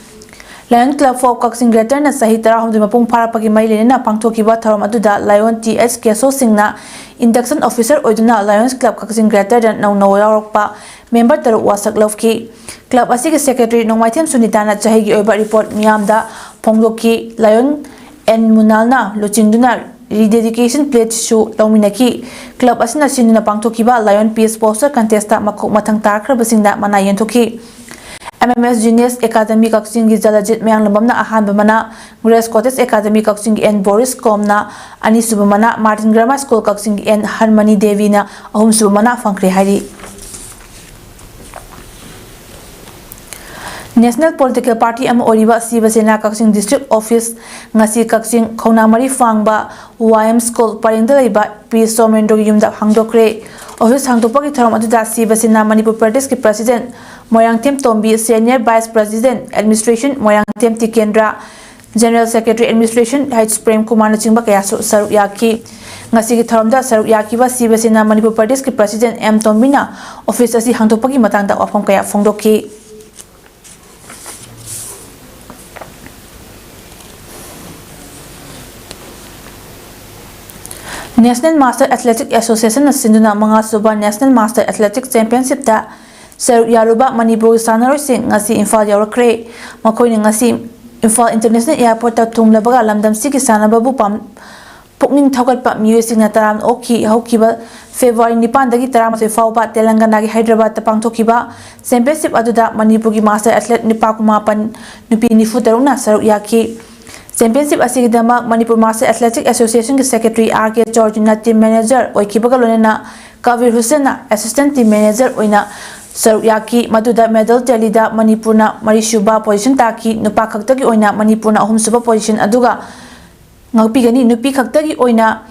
Lion Club of Kakching Greaterꯅ ꯆꯍꯤ ꯇꯔꯥꯍꯨꯝꯗꯣꯏ ꯃꯄꯨꯡ ꯐꯥꯔꯛꯄꯒꯤ ꯃꯔꯤ ꯂꯩꯅꯅ ꯄꯥꯡꯊꯣꯛꯈꯤꯕ ꯊꯧꯔꯝ ꯑꯗꯨꯗ Lion T H Keso Singhꯅ Induction Officer ꯑꯣꯏꯗꯨꯅ Lions Club Kakching Greaterꯗ ꯅꯧꯅ ꯌꯥꯎꯔꯛꯄ member ꯇꯔꯨꯛ ꯋꯥꯁꯛ ꯂꯧꯈꯤ꯫ Club ꯑꯁꯤꯒꯤ Secretary ꯅꯣꯡꯃꯥꯏꯊꯦꯝ ꯁꯨꯅꯤꯇꯥꯅ ꯆꯍꯤꯒꯤ ꯑꯣꯏꯕ report ꯃꯤꯌꯥꯝꯗ ꯐꯣꯡꯗꯣꯛꯈꯤ꯫ Lion N Munalꯅ ꯂꯨꯆꯤꯡꯗꯨꯅ Rededication Pledgeꯁꯨ ꯂꯧꯃꯤꯟꯅꯈꯤ꯫ Club ꯑꯁꯤꯅ ꯁꯤꯟꯗꯨꯅ ꯄꯥꯡꯊꯣꯛꯈꯤꯕ Lion Peace Poster Contestꯇ ꯃꯀꯣꯛ ꯃꯊꯪ ꯇꯥꯈ꯭ꯔꯕꯁꯤꯡꯗ ꯃꯅꯥ ꯌꯦꯟꯊꯣꯛꯈꯤ꯫ M M S Genius Academy ꯀꯛꯆꯤꯡꯒꯤ ꯖꯂꯖꯤꯠ ꯃꯌꯥꯡꯂꯝꯕꯝꯅ ꯑꯍꯥꯟꯕ ꯃꯅꯥ, Grace Cottage Academy ꯀꯛꯆꯤꯡꯒꯤ N Boris ꯀꯣꯝꯅ ꯑꯅꯤꯁꯨꯕ ꯃꯅꯥ, Martin Grammar School ꯀꯛꯆꯤꯡꯒꯤ N Harmony Deviꯅ ꯑꯍꯨꯝꯁꯨꯕ ꯃꯅꯥ ꯐꯪꯈ꯭ꯔꯦ ꯍꯥꯏꯔꯤ꯫ National Political Party ꯑꯃ ꯑꯣꯏꯔꯤꯕ ꯁꯤꯕ ꯁꯦꯅꯥ ꯀꯛꯆꯤꯡ District Office ꯉꯁꯤ ꯀꯛꯆꯤꯡ ꯈꯣꯡꯅꯥꯡ ꯃꯔꯤ ꯐꯥꯡꯕ Y M School ꯄꯔꯦꯡꯗ ꯂꯩꯕ ꯄꯤ ꯁꯣꯃꯦꯟꯗ꯭ꯔꯣꯒꯤ ꯌꯨꯝꯗ ꯍꯥꯡꯗꯣꯛꯈ꯭ꯔꯦ꯫ Office ꯍꯥꯡꯗꯣꯛꯄꯒꯤ ꯊꯧꯔꯝ ꯑꯗꯨꯗ ꯁꯤꯕ ꯁꯦꯅꯥ ꯃꯅꯤꯄꯨꯔ ꯄ꯭ꯔꯗꯦꯁꯀꯤ President ꯃꯣꯏꯔꯥꯡꯊꯦꯝ ꯇꯣꯝꯕꯤ, Senior Vice President Administration Moirangthem Tikendra, General Secretary Administration H Prem ꯀꯨꯃꯥꯔꯅꯆꯤꯡꯕ ꯀꯌꯥꯁꯨ ꯁꯔꯨꯛ ꯌꯥꯈꯤ꯫ ꯉꯁꯤꯒꯤ ꯊꯧꯔꯝꯗ ꯁꯔꯨꯛ ꯌꯥꯈꯤꯕ ꯁꯤꯕ ꯁꯦꯅꯥ ꯃꯅꯤꯄꯨꯔ ꯄ꯭ꯔꯗꯦꯁꯀꯤ President M ꯇꯣꯝꯕꯤꯅ office ꯑꯁꯤ ꯍꯥꯡꯗꯣꯛꯄꯒꯤ ꯃꯇꯥꯡꯗ ꯋꯥꯐꯝ ꯀꯌꯥ ꯐꯣꯡꯗꯣꯛꯈꯤ꯫ National Master Athletic Associationꯅ ꯁꯤꯟꯗꯨꯅ ꯃꯉꯥꯁꯨꯕ National Master Athletic Championshipꯇ ꯁꯔꯨꯛ ꯌꯥꯔꯨꯕ ꯃꯅꯤꯄꯨꯔꯒꯤ ꯁꯥꯟꯅꯔꯣꯏꯁꯤꯡ ꯉꯁꯤ ꯏꯝꯐꯥꯜ ꯌꯧꯔꯛꯈ꯭ꯔꯦ꯫ ꯃꯈꯣꯏꯅ ꯉꯁꯤ ꯏꯝꯐꯥꯜ International Airportꯇ ꯊꯨꯡꯂꯕꯒ ꯂꯝꯗꯝꯁꯤꯒꯤ ꯁꯥꯟꯅꯕꯕꯨ ꯄꯥꯝ-, ꯄꯨꯛꯅꯤꯡ ꯊꯧꯒꯠꯄ ꯃꯤꯑꯣꯏꯁꯤꯡꯅ ꯇꯔꯥꯝꯅ ꯑꯣꯛꯈꯤ꯫ ꯍꯧꯈꯤꯕ February ꯅꯤꯄꯥꯟꯗꯒꯤ ꯇꯔꯥꯃꯥꯊꯣꯏ ꯐꯥꯎꯕ ꯇꯦꯂꯪꯒꯅꯥꯒꯤ ꯍꯥꯏꯗ꯭ꯔꯕꯥꯗꯇ ꯄꯥꯡꯊꯣꯛꯈꯤꯕ championship ꯑꯗꯨꯗ ꯃꯅꯤꯄꯨꯔꯒꯤ master athlete ꯅꯨꯄꯥ ꯀꯨꯟꯃꯥꯄꯟ, ꯅꯨꯄꯤ ꯅꯤꯐꯨ ꯇꯔꯨꯛꯅ ꯁꯔꯨꯛ ꯌꯥꯈꯤ꯫ Championship ꯑꯁꯤꯒꯤꯗꯃꯛ Manipur Master Athletic Associationꯒꯤ Secretary R K ꯖꯣꯔꯖꯤꯅ team manager ꯑꯣꯏꯈꯤꯕꯒ ꯂꯣꯏꯅꯅ ꯀꯕꯤꯔ ꯍꯨꯁꯦꯟꯅ assistant team manager ꯑꯣꯏꯅ ꯁꯔꯨꯛ ꯌꯥꯈꯤ꯫ ꯃꯗꯨꯗ medal tallyꯗ ꯃꯅꯤꯄꯨꯔꯅ ꯃꯔꯤꯁꯨꯕ position ꯇꯥꯈꯤ꯫ ꯅꯨꯄꯥ ꯈꯛꯇꯒꯤ ꯑꯣꯏꯅ ꯃꯅꯤꯄꯨꯔꯅ ꯑꯍꯨꯝꯁꯨꯕ position ꯑꯗꯨꯒ ꯉꯥꯛꯄꯤꯒꯅꯤ꯫ ꯅꯨꯄꯤ ꯈꯛꯇꯒꯤ ꯑꯣꯏꯅ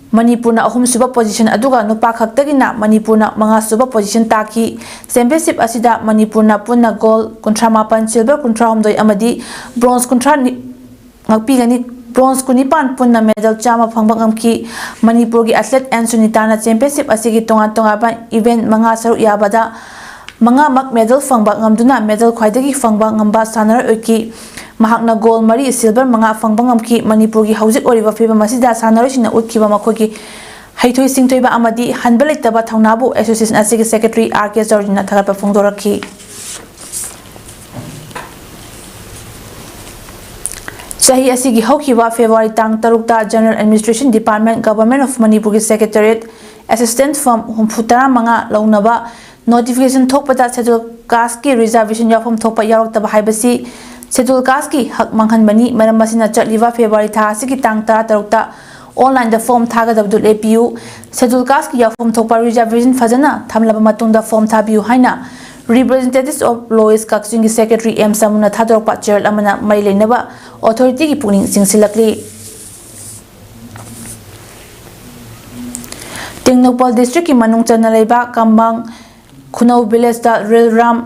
ꯃꯅꯤꯄꯨꯔꯅ ꯑꯍꯨꯝꯁꯨꯕ position ꯑꯗꯨꯒ ꯅꯨꯄꯥ ꯈꯛꯇꯒꯤꯅ ꯃꯅꯤꯄꯨꯔꯅ ꯃꯉꯥꯁꯨꯕ position ꯇꯥꯈꯤ꯫ Championship ꯑꯁꯤꯗ ꯃꯅꯤꯄꯨꯔꯅ ꯄꯨꯟꯅ gold ꯀꯨꯟꯊ꯭ꯔꯥ ꯃꯥꯄꯟ, silver ꯀꯨꯟꯊ꯭ꯔꯥ ꯍꯨꯝꯗꯣꯏ ꯑꯃꯗꯤ bronze ꯀꯨꯟꯊ꯭ꯔꯥ ꯉꯥꯛꯄꯤꯒꯅꯤ꯫ bronze ꯀꯨꯟꯅꯤꯄꯥꯟ ꯄꯨꯟꯅ medal ꯆꯥꯝꯃ ꯐꯪꯕ ꯉꯝꯈꯤ꯫ ꯃꯅꯤꯄꯨꯔꯒꯤ athlete ꯑꯦꯟ ꯁꯨꯅꯤꯇꯥꯅ championship ꯑꯁꯤꯒꯤ ꯇꯣꯉꯥꯟ ꯇꯣꯉꯥꯟꯕ event ꯃꯉꯥ ꯁꯔꯨꯛ ꯌꯥꯕꯗ ꯃꯉꯥꯃꯛ medal ꯐꯪꯕ ꯉꯝꯗꯨꯅ medal ꯈ꯭ꯋꯥꯏꯗꯒꯤ ꯐꯪꯕ ꯉꯝꯕ ꯁꯥꯟꯅꯔꯣꯏ ꯑꯣꯏꯈꯤ꯫ ꯃꯍꯥꯛꯅ gold ꯃꯔꯤ, silver ꯃꯉꯥ ꯐꯪꯕ ꯉꯝꯈꯤ꯫ ꯃꯅꯤꯄꯨꯔꯒꯤ ꯍꯧꯖꯤꯛ ꯑꯣꯏꯔꯤꯕ ꯐꯤꯕꯝ ꯑꯁꯤꯗ ꯁꯥꯟꯅꯔꯣꯏꯁꯤꯡꯅ ꯎꯠꯈꯤꯕ ꯃꯈꯣꯏꯒꯤ ꯍꯩꯊꯣꯏ ꯁꯤꯡꯊꯣꯏꯕ ꯑꯃꯗꯤ ꯍꯟꯕ ꯂꯩꯇꯕ ꯊꯧꯅꯥꯕꯨ association ꯑꯁꯤꯒꯤ secretary ꯑꯥꯔ ꯀꯦ ꯆꯧꯔꯤꯅ ꯊꯥꯒꯠꯄ ꯐꯣꯡꯗꯣꯔꯛꯈꯤ꯫ ꯆꯍꯤ ꯑꯁꯤꯒꯤ ꯍꯧꯈꯤꯕ February ꯇꯥꯡ ꯇꯔꯨꯛꯇ General Administration Department, Government of ꯃꯅꯤꯄꯨꯔꯒꯤ secretariat assistant firm ꯍꯨꯝꯐꯨ ꯇꯔꯥꯃꯉꯥ ꯂꯧꯅꯕ notification ꯊꯣꯛꯄꯗ schedule casteꯀꯤ reservation ꯌꯥꯎꯐꯝ ꯊꯣꯛꯄ ꯌꯥꯎꯔꯛꯇꯕ ꯍꯥꯏꯕꯁꯤ schedule casteꯀꯤ ꯍꯛ ꯃꯥꯡꯍꯟꯕꯅꯤ꯫ ꯃꯔꯝ ꯑꯁꯤꯅ ꯆꯠꯂꯤꯕ February ꯊꯥ ꯑꯁꯤꯒꯤ ꯇꯥꯡ ꯇꯔꯥꯇꯔꯨꯛꯇ onlineꯗ form ꯊꯥꯒꯗꯕꯗꯨ ꯂꯦꯞꯄꯤꯌꯨ꯫ Schedule casteꯀꯤ ꯌꯥꯎꯐꯝ ꯊꯣꯛꯄ reservation ꯐꯖꯅ ꯊꯝꯂꯕ ꯃꯇꯨꯡꯗ form ꯊꯥꯕꯤꯌꯨ ꯍꯥꯏꯅ Representatives of Lowest ꯀꯛꯆꯤꯡꯒꯤ secretary ꯑꯦꯝ ꯁꯃꯨꯅ ꯊꯥꯗꯣꯔꯛꯄ ꯆꯦꯔꯣꯜ ꯑꯃꯅ ꯃꯔꯤ ꯂꯩꯅꯕ authorityꯒꯤ ꯄꯨꯛꯅꯤꯡ ꯆꯤꯡꯁꯤꯜꯂꯛꯂꯤ꯫ ꯇꯦꯡꯅꯧꯄꯜ districtꯀꯤ ꯃꯅꯨꯡ ꯆꯟꯅ ꯂꯩꯕ ꯀꯝꯕꯥꯡ ꯈꯨꯅꯧ villageꯇ Ril Ram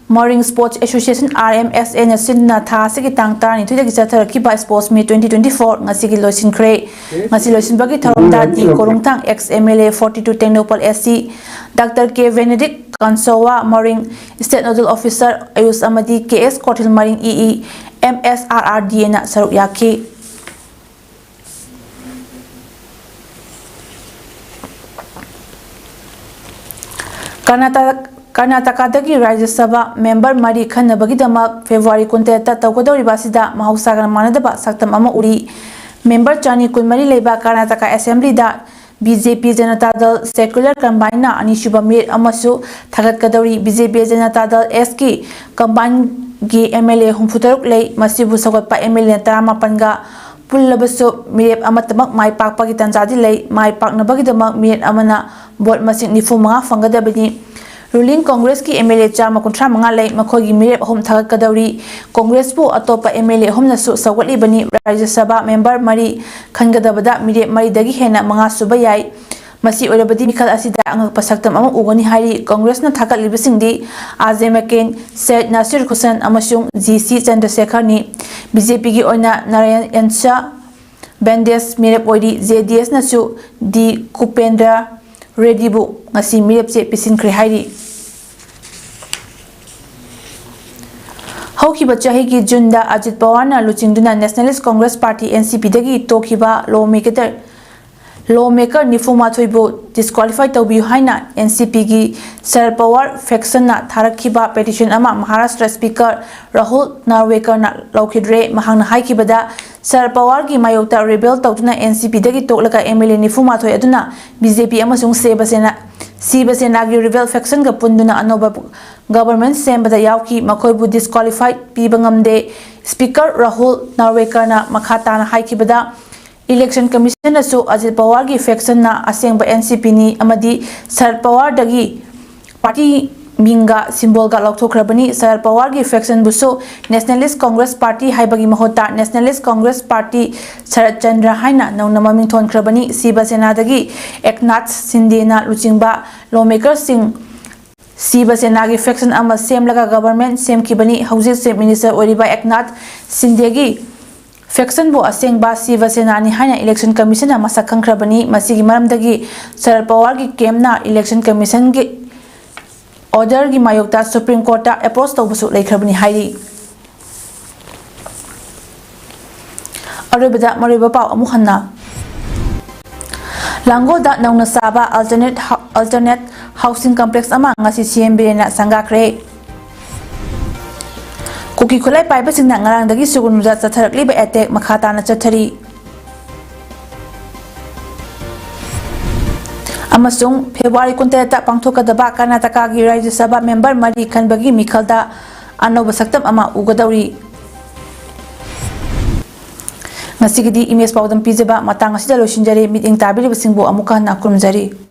Moring Sports Association, R M S Aꯅ ꯁꯤꯟꯗꯨꯅ ꯊꯥ ꯑꯁꯤꯒꯤ ꯇꯥꯡ ꯇꯔꯥꯅꯤꯊꯣꯏꯗꯒꯤ ꯆꯠꯊꯔꯛꯈꯤꯕ Sports Meet twenty twenty-four ꯉꯁꯤꯒꯤ ꯂꯣꯏꯁꯤꯟꯈ꯭ꯔꯦ꯫ ꯉꯁꯤ ꯂꯣꯏꯁꯤꯟꯕꯒꯤ ꯊꯧꯔꯝꯗ ꯗꯤ ꯀꯣꯔꯨꯡꯊꯥꯡ, ex M L A forty two Tengnoupal S C, Doctor K Benedict ꯀꯟꯁꯣꯋꯥ ꯃꯣꯔꯤꯡ State Nodal Officer ꯑꯌꯨꯁ ꯑꯃꯗꯤ K S ꯀꯣꯊꯤꯜ ꯃꯔꯤꯡ E E M S R R D Aꯅ ꯁꯔꯨꯛ ꯌꯥꯈꯤ꯫ ꯀꯔꯅꯥꯇ-, ꯀꯔꯅꯥꯇꯀꯥꯗꯒꯤ ꯔꯥꯖ꯭ꯌ ꯁꯚꯥ member ꯃꯔꯤ ꯈꯟꯅꯕꯒꯤꯗꯃꯛ February ꯀꯨꯟꯇꯔꯦꯠꯇ ꯇꯧꯒꯗꯧꯔꯤꯕ ꯑꯁꯤꯗ ꯃꯍꯧꯁꯥꯒ ꯃꯥꯟꯅꯗꯕ ꯁꯛꯇꯝ ꯑꯃ ꯎꯔꯤ꯫ Member ꯆꯅꯤ ꯀꯨꯟꯃꯔꯤ ꯂꯩꯕ Karnataka Assemblyꯗ B J P Janata ꯗꯜ, Secular Combineꯅ ꯑꯅꯤꯁꯨꯕ ꯃꯤꯔꯦꯞ ꯑꯃꯁꯨ ꯊꯥꯒꯠꯀꯗꯧꯔꯤ꯫ B J P ꯖꯅꯇꯥ ꯗꯜ Sꯀꯤ Combineꯒꯤ M L A ꯍꯨꯝꯐꯨꯇꯔꯨꯛ ꯂꯩ꯫ ꯃꯁꯤꯕꯨ ꯁꯧꯒꯠꯄ M L A ꯇꯔꯥꯃꯥꯄꯟꯒ ꯄꯨꯜꯂꯕꯁꯨ ꯃꯤꯔꯦꯞ ꯑꯃꯠꯇꯃꯛ ꯃꯥꯏ ꯄꯥꯛꯄꯒꯤ ꯇꯥꯟꯖꯥꯗꯤ ꯂꯩ꯫ ꯃꯥꯏ ꯄꯥꯛꯅꯕꯒꯤꯗꯃꯛ ꯃꯤꯔꯦꯞ ꯑꯃꯅ vote ꯃꯁꯤꯡ ꯅꯤꯐꯨ ꯃꯉꯥ ꯐꯪꯒꯗꯕꯅꯤ꯫ Ruling Congressꯀꯤ M L A ꯆꯥꯝꯃ ꯀꯨꯟꯊ꯭ꯔꯥ ꯃꯉꯥ ꯂꯩ꯫ ꯃꯈꯣꯏꯒꯤ ꯃꯤꯔꯦꯞ ꯑꯍꯨꯝ ꯊꯥꯒꯠꯀꯗꯧꯔꯤ꯫ Congressꯄꯨ ꯑꯇꯣꯞꯄ M L A ꯑꯍꯨꯝꯅꯁꯨ ꯁꯧꯒꯠꯂꯤꯕꯅꯤ꯫ ꯔꯥꯖ꯭ꯌ ꯁꯚꯥ member ꯃꯔꯤ ꯈꯟꯒꯗꯕꯗ ꯃꯤꯔꯦꯞ ꯃꯔꯤꯗꯒꯤ ꯍꯦꯟꯅ ꯃꯉꯥ ꯁꯨꯕ ꯌꯥꯏ꯫ ꯃꯁꯤ ꯑꯣꯏꯔꯕꯗꯤ ꯃꯤꯈꯜ ꯑꯁꯤꯗ ꯑꯉꯛꯄ ꯁꯛꯇꯝ ꯑꯃ ꯎꯒꯅꯤ ꯍꯥꯏꯔꯤ꯫ Congressꯅ ꯊꯥꯒꯠꯂꯤꯕꯁꯤꯡꯗꯤ ꯑꯥꯔ ꯖꯦ ꯃꯀꯦꯟ, ꯁꯩꯌꯗ ꯅꯥꯁꯤꯔ ꯍꯨꯁꯦꯟ ꯑꯃꯁꯨꯡ ꯖꯤ ꯁꯤ ꯆꯟꯗ꯭ꯔꯁꯦꯈꯔꯅꯤ꯫ B J Pꯒꯤ ꯑꯣꯏꯅ ꯅꯥꯔꯥꯌꯟ ꯌꯟꯁꯥ, ꯕꯦꯟꯗꯦꯖ ꯃꯤꯔꯦꯞ ꯑꯣꯏꯔꯤ꯫ ꯖꯦ ꯗꯤ ꯑꯦꯁꯅꯁꯨ ꯗꯤ ꯀꯨꯄꯦꯟꯗ꯭ꯔ ꯔꯦꯗꯤꯕꯨ ꯉꯁꯤ ꯃꯤꯔꯦꯞꯆꯦ ꯄꯤꯁꯤꯟꯈ꯭ꯔꯦ ꯍꯥꯏꯔꯤ꯫ ꯍꯧꯈꯤꯕ ꯆꯍꯤꯒꯤ ꯖꯨꯟꯗ ꯑꯖꯤꯠ ꯄꯋꯥꯔꯅ ꯂꯨꯆꯤꯡꯗꯨꯅ Nationalist Congress Party, N C P, ꯗꯒꯤ ꯇꯣꯛꯈꯤꯕ law maker, law maker ꯅꯤꯐꯨ ꯃꯥꯊꯣꯏꯕꯨ disqualify ꯇꯧꯕꯤꯌꯨ ꯍꯥꯏꯅ N C P ꯒꯤ ꯁꯔꯗ ꯄꯋꯥꯔ factionꯅ ꯊꯥꯔꯛꯈꯤꯕ petition ꯑꯃ ꯃꯍꯥꯔꯥꯁꯇ꯭ꯔ Speaker ꯔꯥꯍꯨꯜ ꯅꯥꯔꯋꯦꯀꯔꯅ ꯂꯧꯈꯤꯗ꯭ꯔꯦ꯫ ꯃꯍꯥꯛꯅ ꯍꯥꯏꯈꯤꯕꯗ, ꯁꯔꯗ ꯄꯋꯥꯔꯒꯤ ꯃꯥꯌꯣꯛꯇ rebel ꯇꯧꯗꯨꯅ N C P ꯗꯒꯤ ꯇꯣꯛꯂꯒ M L A ꯅꯤꯐꯨ ꯃꯥꯊꯣꯏ ꯑꯗꯨꯅ B J P ꯑꯃꯁꯨꯡ ꯁꯤꯕ ꯁꯦꯅꯥ, ꯁꯤꯕ ꯁꯦꯅꯥꯒꯤ rebel factionꯒ ꯄꯨꯟꯗꯨꯅ ꯑꯅꯧꯕ government ꯁꯦꯝꯕꯗ ꯌꯥꯎꯈꯤ꯫ ꯃꯈꯣꯏꯕꯨ disqualify ꯄꯤꯕ ꯉꯝꯗꯦ꯫ Speaker ꯔꯥꯍꯨꯜ ꯅꯥꯔꯋꯦꯀꯔꯅ ꯃꯈꯥ ꯇꯥꯅ ꯍꯥꯏꯈꯤꯕꯗ, Election Commissionꯅꯁꯨ ꯑꯖꯤꯠ ꯄꯋꯥꯔꯒꯤ factionꯅ ꯑꯁꯦꯡꯕ N C Pꯅꯤ ꯑꯃꯗꯤ ꯁꯔꯗ ꯄꯋꯥꯔꯗꯒꯤ party ꯃꯤꯡꯒ symbolꯒ ꯂꯧꯊꯣꯛꯈ꯭ꯔꯕꯅꯤ꯫ ꯁꯔꯗ ꯄꯋꯥꯔꯒꯤ factionꯕꯨꯁꯨ Nationalist Congress Party ꯍꯥꯏꯕꯒꯤ ꯃꯍꯨꯠꯇ Nationalist Congress Party ꯁꯔꯠ ꯆꯟꯗ꯭ꯔ ꯍꯥꯏꯅ ꯅꯧꯅ ꯃꯃꯤꯡ ꯊꯣꯟꯈ꯭ꯔꯕꯅꯤ꯫ ꯁꯤꯕ ꯁꯦꯅꯥꯗꯒꯤ ꯑꯦꯛꯅꯥꯊ ꯁꯤꯟꯗꯦꯅ ꯂꯨꯆꯤꯡꯕ law makerꯁꯤꯡ ꯁꯤꯕ ꯁꯦꯅꯥꯒꯤ faction ꯑꯃ ꯁꯦꯝꯂꯒ government ꯁꯦꯝꯈꯤꯕꯅꯤ꯫ ꯍꯧꯖꯤꯛ Chief Minister ꯑꯣꯏꯔꯤꯕ ꯑꯦꯛꯅꯥꯊ ꯁꯤꯟꯗꯦꯒꯤ factionꯕꯨ ꯑꯁꯦꯡꯕ ꯁꯤꯕ ꯁꯦꯅꯥꯅꯤ ꯍꯥꯏꯅ Election Commissionꯅ ꯃꯁꯛ ꯈꯪꯈ꯭ꯔꯕꯅꯤ꯫ ꯃꯁꯤꯒꯤ ꯃꯔꯝꯗꯒꯤ ꯁꯔꯗ ꯄꯋꯥꯔꯒꯤ campꯅ Election Commissionꯒꯤ orderꯒꯤ ꯃꯥꯌꯣꯛꯇ Supreme Courtꯇ approach ꯇꯧꯕꯁꯨ ꯂꯩꯈ꯭ꯔꯕꯅꯤ ꯍꯥꯏꯔꯤ꯫ ꯑꯔꯣꯏꯕꯗ ꯃꯔꯨꯑꯣꯏꯕ ꯄꯥꯎ ꯑꯃꯨꯛ ꯍꯟꯅ꯫ ꯂꯥꯡꯒꯣꯜꯗ ꯅꯧꯅ ꯁꯥꯕ alternate hou-, alternate housing complex ꯑꯃ ꯉꯁꯤ C M ꯕꯤꯔꯦꯟꯅ ꯁꯪꯒꯥꯈ꯭ꯔꯦ꯫ ꯀꯨꯀꯤ ꯈꯨꯠꯂꯥꯏ ꯄꯥꯏꯕꯁꯤꯡꯅ ꯉꯔꯥꯡꯗꯒꯤ ꯁꯨꯒꯨꯅꯨꯗ ꯆꯠꯊꯔꯛꯂꯤꯕ attack ꯃꯈꯥ ꯇꯥꯅ ꯆꯠꯊꯔꯤ꯫ ꯑꯃꯁꯨꯡ February ꯀꯨꯟꯇꯔꯦꯠꯇ ꯄꯥꯡꯊꯣꯛꯀꯗꯕ ꯀꯔꯅꯥꯇꯀꯥꯒꯤ ꯔꯥꯖ꯭ꯌ ꯁꯚꯥ member ꯃꯔꯤ ꯈꯟꯕꯒꯤ ꯃꯤꯈꯜꯗ ꯑꯅꯧꯕ ꯁꯛꯇꯝ ꯑꯃ ꯎꯒꯗꯧꯔꯤ꯫ ꯉꯁꯤꯒꯤꯗꯤ ꯏꯃꯦꯖ ꯄꯥꯎꯗꯝ ꯄꯤꯖꯕ ꯃꯇꯥꯡ ꯑꯁꯤꯗ ꯂꯣꯏꯁꯤꯟꯖꯔꯦ꯫ ꯃꯤꯠꯌꯦꯡ ꯇꯥꯕꯤꯔꯤꯕꯁꯤꯡꯕꯨ ꯑꯃꯨꯛꯀ ꯍꯟꯅ ꯈꯨꯔꯨꯝꯖꯔꯤ꯫